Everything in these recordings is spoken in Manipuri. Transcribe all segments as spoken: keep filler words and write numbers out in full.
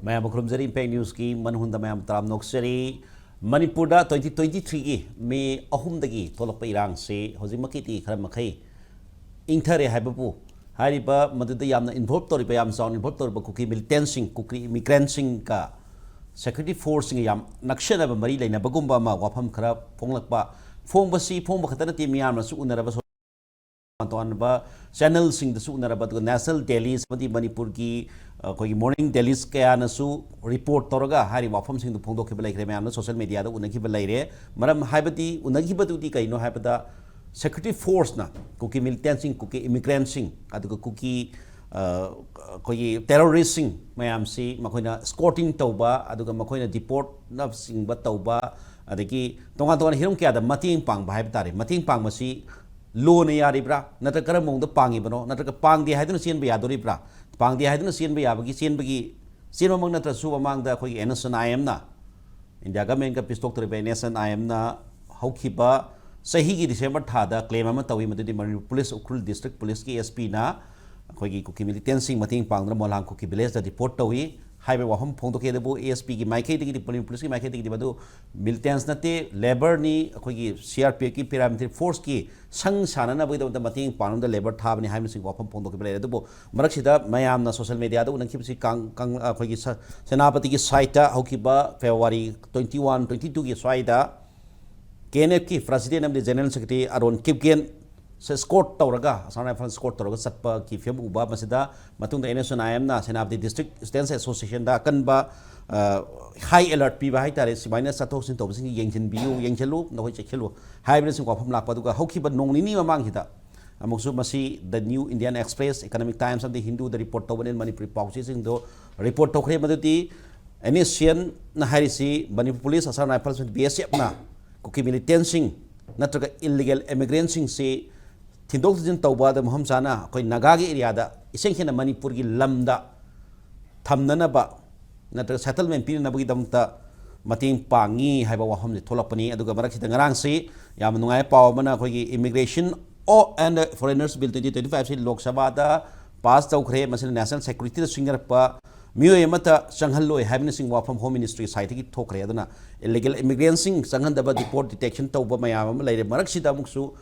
ꯃꯌꯥꯝꯕꯨ ꯈꯨꯔꯨꯝꯖꯔꯤ꯫ ꯏꯝꯄꯦꯛ ꯅ꯭ꯌꯨꯁꯀꯤ ꯃꯅꯨꯡꯗ ꯃꯌꯥꯝ ꯇꯔꯥꯝꯅ ꯑꯣꯛꯆꯔꯤ꯫ ꯃꯅꯤꯄꯨꯔꯗ twenty twenty-threeꯒꯤ ꯃꯦ ꯑꯍꯨꯝꯗꯒꯤ ꯊꯣꯛꯂꯛꯄ ꯏꯔꯥꯡꯁꯤ ꯍꯧꯖꯤꯛꯃꯛꯀꯤꯗꯤ ꯈꯔ ꯃꯈꯩ ꯏꯪꯊꯔꯦ ꯍꯥꯏꯕꯕꯨ, ꯍꯥꯏꯔꯤꯕ ꯃꯗꯨꯗ ꯌꯥꯝꯅ involve ꯇꯧꯔꯤꯕ, ꯌꯥꯝ ꯆꯥꯎꯅ involve ꯇꯧꯔꯤꯕ ꯀꯨꯀꯤ militantꯁꯤꯡ, ꯀꯨꯀꯤ immigrantꯁꯤꯡꯒ security forceꯁꯤꯡꯒ ꯌꯥꯝ ꯅꯛꯁꯤꯟꯅꯕ ꯃꯔꯤ ꯂꯩꯅꯕꯒꯨꯝꯕ ꯑꯃ ꯋꯥꯐꯝ ꯈꯔ ꯐꯣꯡꯂꯛꯄ, ꯐꯣꯡꯕꯁꯤ ꯐꯣꯡꯕ ꯈꯛꯇ ꯅꯠꯇꯦ, ꯃꯤꯌꯥꯝꯅꯁꯨ ꯎꯅꯔꯕ, ꯇꯣꯉꯥꯟ ꯇꯣꯉꯥꯟꯕ channelꯁꯤꯡꯗꯁꯨ ꯎꯅꯔꯕ, ꯑꯗꯨꯒ national dailies ꯑꯃꯗꯤ ꯃꯅꯤꯄꯨꯔꯒꯤ, ꯑ, ꯑꯩꯈꯣꯏꯒꯤ morning dailies ꯀꯌꯥꯅꯁꯨ report ꯇꯧꯔꯒ ꯍꯥꯏꯔꯤꯕ ꯋꯥꯐꯝꯁꯤꯡꯗꯨ ꯐꯣꯡꯗꯣꯛꯈꯤꯕ ꯂꯩꯈ꯭ꯔꯦ, ꯃꯌꯥꯝꯅ social mediaꯗ ꯎꯅꯈꯤꯕ ꯂꯩꯔꯦ꯫ ꯃꯔꯝ ꯍꯥꯏꯕꯗꯤ, ꯎꯅꯈꯤꯕꯗꯨꯗꯤ ꯀꯩꯅꯣ ꯍꯥꯏꯕꯗ, security forceꯅ ꯀꯨꯀꯤ militantꯁꯤꯡ, ꯀꯨꯀꯤ immigrantꯁꯤꯡ, ꯑꯗꯨꯒ ꯀꯨꯀꯤ, ꯑ, ꯑꯩꯈꯣꯏꯒꯤ terroristꯁꯤꯡ ꯃꯌꯥꯝꯁꯤ ꯃꯈꯣꯏꯅ escorting ꯇꯧꯕ, ꯑꯗꯨꯒ ꯃꯈꯣꯏꯅ deportꯅꯆꯤꯡꯕ ꯇꯧꯕ, ꯑꯗꯒꯤ ꯇꯣꯉꯥꯟ ꯇꯣꯉꯥꯟꯕ ꯍꯤꯔꯝ ꯀꯌꯥꯗ ꯃꯇꯦꯡ ꯄꯥꯡꯕ ꯍꯥꯏꯕ ꯇꯥꯔꯦ꯫ ꯃꯇꯦꯡ ꯄꯥꯡꯕꯁꯤ ꯂꯣꯅ ꯌꯥꯔꯤꯕ꯭ꯔꯥ, ꯅꯠꯇ꯭ꯔꯒ ꯀꯔꯝꯕ ꯃꯑꯣꯡꯗ ꯄꯥꯡꯉꯤꯕꯅꯣ, ꯅꯠꯇ꯭ꯔꯒ ꯄꯥꯡꯗꯦ ꯍꯥꯏꯗꯨꯅ ꯆꯦꯟꯕ ꯌꯥꯗꯣꯔꯤꯕ꯭ꯔꯥ? ꯄꯥꯡꯗꯦ ꯍꯥꯏꯗꯨꯅ ꯆꯦꯟꯕ ꯌꯥꯕꯒꯤ, ꯆꯦꯟꯕꯒꯤ, ꯆꯦꯟꯕꯃꯛ ꯅꯠꯇ꯭ꯔꯁꯨ, ꯃꯃꯥꯡꯗ ꯑꯩꯈꯣꯏꯒꯤ NSCN-IMꯅ, ꯏꯟꯗꯤꯌꯥ ꯒꯚꯔꯟꯃꯦꯟꯒ peace talk ꯇꯧꯔꯤꯕ NSCN-IMꯅ ꯍꯧꯈꯤꯕ ꯆꯍꯤꯒꯤ December ꯊꯥꯗ claim ꯑꯃ ꯇꯧꯏ, ꯃꯗꯨꯗꯤ ꯃꯅꯤꯄꯨꯔ ꯄꯨꯂꯤꯁ, ꯎꯈ꯭ꯔꯨꯜ district ꯄꯨꯂꯤꯁꯀꯤ SPꯅ ꯑꯩꯈꯣꯏꯒꯤ ꯀꯨꯀꯤ militantꯁꯤꯡ ꯃꯇꯦꯡ ꯄꯥꯡꯗꯨꯅ ꯃꯣꯂꯥꯡ ꯀꯨꯀꯤ villageꯇ deport ꯇꯧꯏ ꯍꯥꯏꯕ ꯋꯥꯐꯝ ꯐꯣꯡꯗꯣꯛꯈꯤ꯫ ꯑꯗꯨꯕꯨ ASPꯒꯤ ꯃꯥꯏꯀꯩꯗꯒꯤꯗꯤ, ꯃꯅꯤꯄꯨꯔ ꯄꯨꯂꯤꯁꯀꯤ ꯃꯥꯏꯀꯩꯗꯒꯤꯗꯤ ꯃꯗꯨ militants ꯅꯠꯇꯦ, labourꯅꯤ, ꯑꯩꯈꯣꯏꯒꯤ CRPFꯀꯤ, paramilitary forceꯀꯤ ꯁꯪ ꯁꯥꯅꯅꯕꯒꯤꯗꯃꯛꯇ ꯃꯇꯦꯡ ꯄꯥꯡꯅꯕꯗ labour ꯊꯥꯕꯅꯤ ꯍꯥꯏꯕꯅꯆꯤꯡꯕ ꯋꯥꯐꯝ ꯐꯣꯡꯗꯣꯛꯈꯤꯕ ꯂꯩꯔꯦ꯫ ꯑꯗꯨꯕꯨ ꯃꯔꯛꯁꯤꯗ ꯃꯌꯥꯝꯅ social mediaꯗ ꯎꯅꯈꯤꯕꯁꯤ ꯀꯥꯡ-, ꯀꯥꯡ-, ꯑꯩꯈꯣꯏꯒꯤ ꯁ-, ꯁꯦꯅꯥꯄꯇꯤꯒꯤ sideꯇ ꯍꯧꯈꯤꯕ February twenty one, twenty twoꯒꯤ ꯁ꯭ꯋꯥꯏꯗ KNFꯀꯤ president ꯑꯃꯗꯤ general secretary ꯑꯔꯣꯟ ꯀꯤꯞꯒꯦꯟ escort ꯇꯧꯔꯒ, Assam Rifles escort ꯇꯧꯔꯒ ꯆꯠꯄꯒꯤ ꯐꯤꯕꯝ ꯎꯕ꯫ ꯃꯁꯤꯗ ꯃꯇꯨꯡꯗ NSCN-IMꯅ ꯁꯦꯅꯥꯄꯇꯤ district students associationꯗ ꯑꯀꯟꯕ, ꯑ, high alert ꯄꯤꯕ ꯍꯥꯏꯇꯥꯔꯦ, ꯁꯨꯃꯥꯏꯅ ꯆꯠꯊꯣꯛ ꯆꯠꯁꯤꯟ ꯇꯧꯕꯁꯤꯡ ꯌꯦꯡꯁꯤꯟꯕꯤꯌꯨ, ꯌꯦꯡꯁꯤꯜꯂꯨ, ꯅꯈꯣꯏ ꯆꯦꯛꯁꯤꯜꯂꯨ ꯍꯥꯏꯕꯅꯆꯤꯡꯕ ꯋꯥꯐꯝ ꯂꯥꯛꯄ꯫ ꯑꯗꯨꯒ ꯍꯧꯈꯤꯕ ꯅꯣꯡ ꯅꯤꯅꯤ ꯃꯃꯥꯡꯁꯤꯗ ꯑꯃꯨꯛꯁꯨ ꯃꯁꯤ The New Indian Express, Economic Times ꯑꯃꯗꯤ ꯍꯤꯟꯗꯨꯗ report ꯇꯧꯕꯅꯦ, ꯃꯅꯤꯄꯨꯔꯤ ꯄꯥꯎꯆꯦꯁꯤꯡꯗꯣ report ꯇꯧꯈ꯭ꯔꯦ꯫ ꯃꯗꯨꯗꯤ NSCNꯅ ꯍꯥꯏꯔꯤꯁꯤ ꯃꯅꯤꯄꯨꯔ ꯄꯨꯂꯤꯁ, Assam Rifles, BSFꯅ ꯀꯨꯀꯤ militantꯁꯤꯡ ꯅꯠꯇ꯭ꯔꯒ illegal immigrantꯁꯤꯡꯁꯤ ꯊꯤꯟꯗꯣꯛ ꯊꯤꯟꯖꯤꯟ ꯇꯧꯕ, ꯑꯗ ꯃꯐꯝ ꯆꯥꯅ ꯑꯩꯈꯣꯏ ꯅꯥꯒꯥꯒꯤ areaꯗ, ꯏꯁꯦꯡ ꯁꯦꯡꯅ ꯃꯅꯤꯄꯨꯔꯒꯤ ꯂꯝꯗ ꯊꯝꯅꯅꯕ ꯅꯠꯇ꯭ꯔꯒ settlement ꯄꯤꯅꯅꯕꯒꯤꯗꯃꯛꯇ ꯃꯇꯦꯡ ꯄꯥꯡꯉꯤ ꯍꯥꯏꯕ ꯋꯥꯐꯝꯁꯦ ꯊꯣꯛꯂꯛꯄꯅꯤ꯫ ꯑꯗꯨꯒ ꯃꯔꯛꯁꯤꯗ ꯉꯔꯥꯡꯁꯤ ꯌꯥꯝꯅ ꯅꯨꯡꯉꯥꯏꯕ ꯄꯥꯎ ꯑꯃꯅ, ꯑꯩꯈꯣꯏꯒꯤ Immigration and Foreigners Bill twenty twenty fiveꯁꯤ ꯂꯣꯛ ꯁꯚꯥꯗ pass ꯇꯧꯈ꯭ꯔꯦ꯫ ꯃꯁꯤꯅ national securityꯗ ꯁꯤꯡꯅꯔꯛꯄ ꯃꯤꯑꯣꯏ ꯑꯃꯠꯇ ꯆꯪꯍꯜꯂꯣꯏ ꯍꯥꯏꯕꯅꯆꯤꯡꯕ ꯋꯥꯐꯝ Home Ministry ꯁꯥꯏꯠꯇꯒꯤ ꯊꯣꯛꯈ꯭ꯔꯦ꯫ ꯑꯗꯨꯅ illegal immigrantꯁꯤꯡ ꯆꯪꯍꯟꯗꯕ, deport, detention ꯇꯧꯕ ꯃꯌꯥꯝ ꯑꯃ ꯂꯩꯔꯦ꯫ ꯃꯔꯛꯁꯤꯗ ꯑꯃꯨꯛꯁꯨ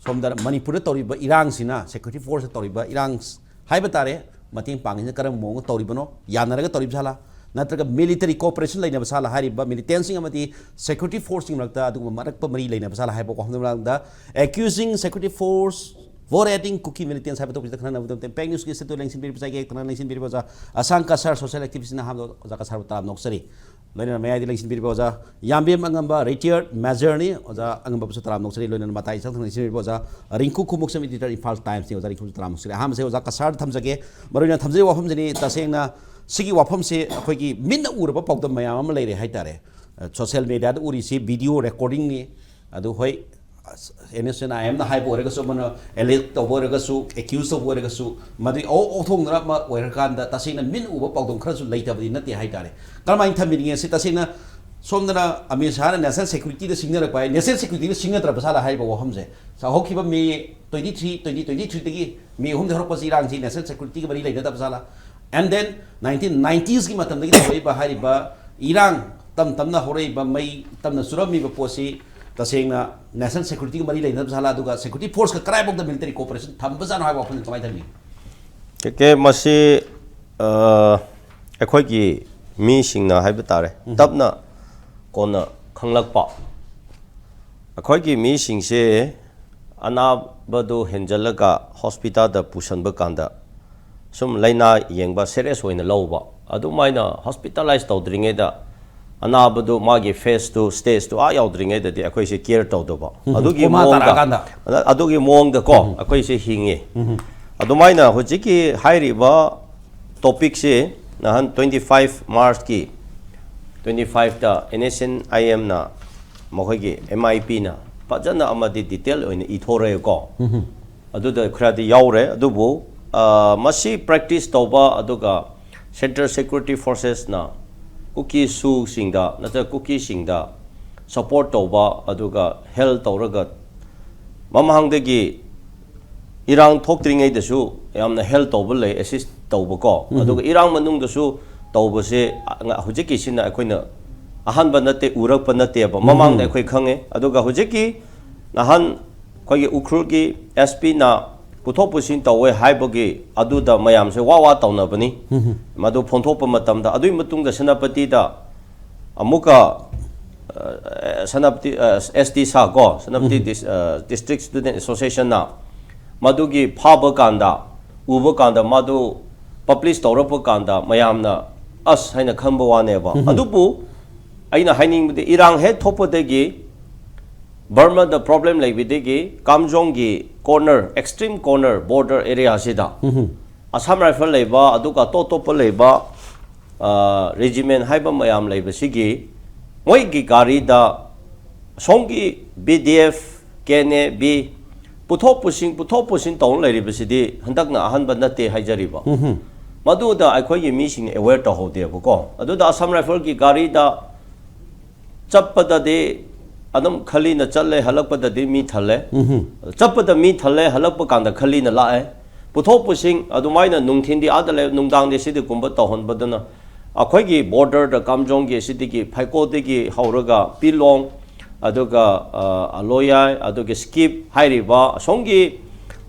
ꯁꯣꯝꯗ ꯃꯅꯤꯄꯨꯔꯗ ꯇꯧꯔꯤꯕ ꯏꯔꯥꯡꯁꯤꯅ, security forceꯇ ꯇꯧꯔꯤꯕ ꯏꯔꯥꯡ ꯍꯥꯏꯕ ꯇꯥꯔꯦ, ꯃꯇꯦꯡ ꯄꯥꯡꯉꯤꯁꯤꯅ ꯀꯔꯝꯕ ꯃꯑꯣꯡꯗ ꯇꯧꯔꯤꯕꯅꯣ? ꯌꯥꯅꯔꯒ ꯇꯧꯔꯤꯕ ꯁꯥꯂꯥ, ꯅꯠꯇ꯭ꯔꯒ military cooperation ꯂꯩꯅꯕ ꯁꯥꯂꯥ? ꯍꯥꯏꯔꯤꯕ militantꯁꯤꯡ ꯑꯃꯗꯤ security forceꯁꯤꯡ ꯃꯔꯛꯇ ꯑꯗꯨꯒꯨꯝꯕ ꯃꯔꯛꯄ ꯃꯔꯤ ꯂꯩꯅꯕ ꯁꯥꯂꯥ ꯍꯥꯏꯕ ꯋꯥꯐꯝꯗꯨꯒꯤ ꯃꯇꯥꯡꯗ, accusing security force war aiding Kuki militants ꯍꯥꯏꯕ topic ꯁꯤꯗ ꯈꯟꯅꯅꯕꯒꯤꯗꯃꯛꯇ ꯏꯝꯄꯦꯛ ꯅ꯭ꯌꯨꯁꯀꯤ ꯁꯇꯨꯗꯤꯑꯣ ꯂꯦꯡꯁꯤꯟꯕꯤꯔꯤꯕꯁꯦ ꯑꯩꯒꯤ ꯍꯦꯛꯇꯅ ꯂꯦꯡꯁꯤꯟꯕꯤꯔꯤꯕ ꯑꯣꯖꯥ ꯑꯁꯥꯡ ꯀꯁꯥꯔ, social activistꯅ ꯑꯍꯥꯟꯕꯗ ꯑꯣꯖꯥ ꯀꯁꯥꯔꯕꯨ ꯇꯔꯥꯝꯅ ꯑꯣꯛꯆꯔꯤ꯫ ꯂꯣꯏꯅꯅ ꯃꯌꯥꯏꯗ ꯂꯦꯡꯁꯤꯟꯕꯤꯔꯤꯕ ꯑꯣꯖꯥ ꯌꯥꯝꯕꯦꯝ ꯑꯉꯝꯕ, retired majorꯅꯤ꯫ ꯑꯣꯖꯥ ꯑꯉꯝꯕꯕꯨꯁꯨ ꯇꯔꯥꯝꯅ ꯑꯣꯛꯆꯔꯤ꯫ ꯂꯣꯏꯅꯅ ꯃꯇꯥꯏ ꯆꯪꯗꯅ ꯂꯦꯡꯁꯤꯟꯕꯤꯔꯤꯕ ꯑꯣꯖꯥ ꯔꯤꯡꯀꯨ ꯈꯨꯃꯨꯛꯁꯝ, editor Imphal Timesꯅꯤ꯫ ꯑꯣꯖꯥ ꯔꯤꯡꯀꯨꯁꯨ ꯇꯔꯥꯝꯅ ꯑꯣꯛꯆꯔꯤ꯫ ꯑꯍꯥꯟꯕꯁꯦ ꯑꯣꯖꯥ ꯀꯁꯥꯔꯗ ꯊꯝꯖꯒꯦ꯫ ꯃꯔꯨꯑꯣꯏꯅ ꯊꯝꯖꯔꯤꯕ ꯋꯥꯐꯝꯁꯤꯅꯤ, ꯇꯁꯦꯡꯅ ꯁꯤꯒꯤ ꯋꯥꯐꯝꯁꯦ ꯑꯩꯈꯣꯏꯒꯤ ꯃꯤꯠꯅ ꯎꯔꯕ ꯄꯥꯎꯗꯝ ꯃꯌꯥꯝ ꯑꯃ ꯂꯩꯔꯦ ꯍꯥꯏꯇꯥꯔꯦ꯫ Social mediaꯗ ꯎꯔꯤꯁꯤ video recordingꯅꯤ꯫ ꯑꯗꯨ ꯍꯣꯏ, NSCN-IMꯅ ꯍꯥꯏꯕ ꯑꯣꯏꯔꯒꯁꯨ, ꯑꯃꯅ allege ꯇꯧꯕ ꯑꯣꯏꯔꯒꯁꯨ, accuse ꯇꯧꯕ ꯑꯣꯏꯔꯒꯁꯨ, ꯃꯗꯨꯒꯤ ꯑꯧ ꯑꯧꯊꯣꯡꯗꯅ ꯑꯃ ꯑꯣꯏꯔꯀꯥꯟꯗ ꯇꯁꯦꯡꯅ ꯃꯤꯠꯅ ꯎꯕ ꯄꯥꯎꯗꯝ ꯈꯔꯁꯨ ꯂꯩꯇꯕꯗꯤ ꯅꯠꯇꯦ ꯍꯥꯏꯇꯥꯔꯦ꯫ ꯀꯔꯝꯍꯥꯏꯅ ꯊꯝꯕꯤꯅꯤꯡꯉꯦ ꯁꯤ? ꯇꯁꯦꯡꯅ ꯁꯣꯝꯗꯅ ꯑꯃꯤꯠ ꯁꯥꯍꯅ national securityꯗ ꯁꯤꯡꯅꯔꯛꯄ ꯍꯥꯏ, national securityꯗ ꯁꯤꯡꯅꯗ꯭ꯔꯕ ꯁꯥꯂꯥ ꯍꯥꯏꯔꯤꯕ ꯋꯥꯐꯝꯁꯦ꯫ ꯍꯧꯈꯤꯕ May twenty three, twenty twenty threeꯗꯒꯤ May ꯑꯍꯨꯝꯗ ꯍꯧꯔꯛꯄꯁꯤ ꯏꯔꯥꯡꯁꯤ national securityꯒ ꯃꯔꯤ ꯂꯩꯅꯗꯕ ꯁꯥꯂꯥ? And then nineteen nineties ꯃꯇꯝꯗꯒꯤ ꯇꯧꯔꯛꯏꯕ ꯍꯥꯏꯔꯤꯕ ꯏꯔꯥꯡ, ꯇꯝ ꯇꯝꯅ ꯍꯧꯔꯛꯏꯕ, ꯃꯩ ꯇꯝꯅ ꯆꯨꯔꯝꯃꯤꯕ ꯄꯣꯠꯁꯤ ꯇꯁꯦꯡꯅ national securityꯒ ꯃꯔꯤ ꯂꯩꯅꯗꯕ ꯁꯥꯂꯥ, ꯑꯗꯨꯒ security forceꯀ ꯀꯗꯥꯏꯐꯥꯎꯗ military cooperation ꯊꯝꯕꯖꯥꯠꯅꯣ ꯍꯥꯏꯕ ꯋꯥꯐꯝꯁꯤ ꯀꯃꯥꯏꯅ ꯊꯝꯕꯤ? ꯀꯦ ꯀꯦ, ꯃꯁꯤ, ꯑ, ꯑꯩꯈꯣꯏꯒꯤ ꯃꯤꯁꯤꯡꯅ ꯍꯥꯏꯕ ꯇꯥꯔꯦ, ꯇꯞꯅ ꯀꯣꯟꯅ ꯈꯪꯂꯛꯄ꯫ ꯑꯩꯈꯣꯏꯒꯤ ꯃꯤꯁꯤꯡꯁꯦ ꯑꯅꯥꯕꯗꯨ ꯍꯦꯟꯖꯜꯂꯒ hospitalꯗ ꯄꯨꯁꯟꯕ ꯀꯥꯟꯗ ꯁꯨꯝ ꯂꯥꯏꯅꯥ ꯌꯦꯡꯕ serious ꯑꯣꯏꯅ ꯂꯧꯕ, ꯑꯗꯨꯃꯥꯏꯅ hospitalize ꯇꯧꯗ꯭ꯔꯤꯉꯩꯗ ꯑꯅꯥꯕꯗꯨ ꯃꯥꯒꯤ phaseꯇꯨ, stageꯇꯨ ꯑꯥ ꯌꯧꯗ꯭ꯔꯤꯉꯩꯗꯗꯤ ꯑꯩꯈꯣꯏꯁꯦ care ꯇꯧꯗꯕ꯫ ꯑꯗꯨꯒꯤ Coma ꯃꯑꯣꯡꯗ, ꯇꯥꯔꯛꯑꯀꯥꯟꯗ꯫ ꯑꯗꯨꯒꯤ ꯃꯑꯣꯡꯗꯀꯣ ꯑꯩꯈꯣꯏꯁꯦ ꯍꯤꯡꯉꯤ꯫ ꯑꯗꯨꯃꯥꯏꯅ ꯍꯧꯖꯤꯛꯀꯤ ꯍꯥꯏꯔꯤꯕ topicꯁꯤ ꯅꯍꯥꯟ twenty five Marchꯀꯤ twenty fiveꯇ NSCN-IMꯅ, ꯃꯈꯣꯏꯒꯤ MIPꯅ ꯐꯖꯅ ꯑꯃꯗꯤ detail ꯑꯣꯏꯅ ꯏꯊꯣꯔꯛꯑꯦꯀꯣ꯫ ꯑꯗꯨꯗ ꯈꯔꯗꯤ ꯌꯥꯎꯔꯦ꯫ ꯑꯗꯨꯕꯨ, ꯑ, ꯃꯁꯤ practice ꯇꯧꯕ, ꯑꯗꯨꯒ central security forcesꯅ ꯀꯨꯀꯤ ꯁꯨꯁꯤꯡꯗ ꯅꯠꯇ꯭ꯔꯒ ꯀꯨꯀꯤꯁꯤꯡꯗ support ꯇꯧꯕ, ꯑꯗꯨꯒ help ꯇꯧꯔꯒ ꯃꯃꯥꯡꯗꯒꯤ ꯏꯔꯥꯡ ꯊꯣꯛꯇ꯭ꯔꯤꯉꯩꯗꯁꯨ ꯌꯥꯝꯅ help ꯇꯧꯕ ꯂꯩ, assist ꯇꯧꯕꯀꯣ, ꯑꯗꯨꯒ ꯏꯔꯥꯡ ꯃꯅꯨꯡꯗꯁꯨ ꯇꯧꯕꯁꯦ, ꯑ, ꯍꯧꯖꯤꯛꯀꯤꯁꯤꯅ ꯑꯩꯈꯣꯏꯅ ꯑꯍꯥꯟꯕ ꯅꯠꯇꯦ, ꯎꯔꯛꯄ ꯅꯠꯇꯦꯕ, ꯃꯃꯥꯡꯗ ꯑꯩꯈꯣꯏ ꯈꯪꯉꯦ꯫ ꯑꯗꯨꯒ ꯍꯧꯖꯤꯛꯀꯤ ꯅꯍꯥꯟ ꯑꯩꯈꯣꯏꯒꯤ ꯎꯈ꯭ꯔꯨꯜꯒꯤ S P ꯅ ꯄꯨꯊꯣꯛ ꯄꯨꯁꯤꯟ ꯇꯧꯋꯦ ꯍꯥꯏꯕꯒꯤ ꯑꯗꯨꯗ ꯃꯌꯥꯝꯁꯦ ꯋꯥ ꯋꯥ ꯇꯧꯅꯕꯅꯤ꯫ ꯃꯗꯨ ꯐꯣꯡꯗꯣꯛꯄ ꯃꯇꯝꯗ, ꯑꯗꯨꯒꯤ ꯃꯇꯨꯡꯗ ꯁꯦꯅꯥꯄꯇꯤꯗ ꯑꯃꯨꯛꯀ, ꯑ, ꯁꯦꯅꯥꯄꯇꯤ, ꯑ, S T ꯁꯥ ꯀꯣ, ꯁꯦꯅꯥꯄꯇꯤ ꯗꯤꯁ-, ꯑ, District Student Association ꯅ ꯃꯗꯨꯒꯤ ꯐꯥꯕ ꯀꯥꯟꯗ, ꯎꯕ ꯀꯥꯟꯗ ꯃꯗꯨ publish ꯇꯧꯔꯛꯄ ꯀꯥꯟꯗ ꯃꯌꯥꯝꯅ ꯑꯁ ꯍꯥꯏꯅ ꯈꯟꯕ ꯋꯥꯅꯦꯕ꯫ ꯑꯗꯨꯕꯨ ꯑꯩꯅ ꯍꯥꯏꯅꯤꯡꯕꯗꯤ, ꯏꯔꯥꯡ ꯍꯦꯛ ꯊꯣꯛꯄꯗꯒꯤ ꯕꯔꯃꯥꯗ problem ꯂꯩꯕꯗꯒꯤ ꯀꯥꯝꯖꯣꯡꯒꯤ corner, extreme corner border area ꯁꯤꯗ Assam Rifle ꯂꯩꯕ, ꯑꯗꯨꯒ ꯑꯇꯣꯞ ꯑꯇꯣꯞꯄ ꯂꯩꯕ, ꯑ, regiment ꯍꯥꯏꯕ ꯃꯌꯥꯝ ꯂꯩꯕꯁꯤꯒꯤ ꯃꯣꯏꯒꯤ ꯒꯥꯔꯤꯗ ꯁꯣꯝꯒꯤ B D F, K N A B ꯄꯨꯊꯣꯛ ꯄꯨꯁꯤꯟ, ꯄꯨꯊꯣꯛ ꯄꯨꯁꯤꯟ ꯇꯧꯔ ꯂꯩꯔꯤꯕꯁꯤꯗꯤ ꯍꯟꯗꯛꯅ ꯑꯍꯥꯟꯕ ꯅꯠꯇꯦ ꯍꯥꯏꯖꯔꯤꯕ꯫ ꯃꯗꯨꯗ ꯑꯩꯈꯣꯏꯒꯤ ꯃꯤꯁꯤꯡꯅ aware ꯇꯧꯍꯧꯗꯦꯕꯀꯣ꯫ ꯑꯗꯨꯗ Assam Rifle ꯒꯤ ꯒꯥꯔꯤꯗ ꯆꯠꯄꯗꯗꯤ ꯑꯗꯨꯝ ꯈꯂꯤꯅ ꯆꯠꯂꯦ, ꯍꯜꯂꯛꯄꯗꯗꯤ ꯃꯤ ꯊꯜꯂꯦ꯫ ꯆꯠꯄꯗ ꯃꯤ ꯊꯜꯂꯦ, ꯍꯜꯂꯛꯄ ꯀꯥꯟꯗ ꯈꯂꯤꯅ ꯂꯥꯛꯑꯦ꯫ ꯄꯨꯊꯣꯛ ꯄꯨꯁꯤꯟ ꯑꯗꯨꯃꯥꯏꯅ ꯅꯨꯡꯊꯤꯟꯗꯤ ꯑꯥꯗ ꯂꯩ, ꯅꯨꯡꯗꯥꯡꯗꯤ ꯁꯤꯗꯤꯒꯨꯝꯕ ꯇꯧꯍꯟꯕꯗꯨꯅ ꯑꯩꯈꯣꯏꯒꯤ border ꯗ ꯀꯥꯝꯖꯣꯡꯒꯤ ꯁꯤꯗꯒꯤ ꯐꯩꯀꯣꯗꯒꯤ ꯍꯧꯔꯒ ꯄꯤꯂꯣꯡ, ꯑꯗꯨꯒ, ꯑ, ꯑꯂꯣꯌꯥꯏ, ꯑꯗꯨꯒ ꯁ꯭ꯀꯤꯞ ꯍꯥꯏꯔꯤꯕ, ꯑꯁꯣꯝꯒꯤ,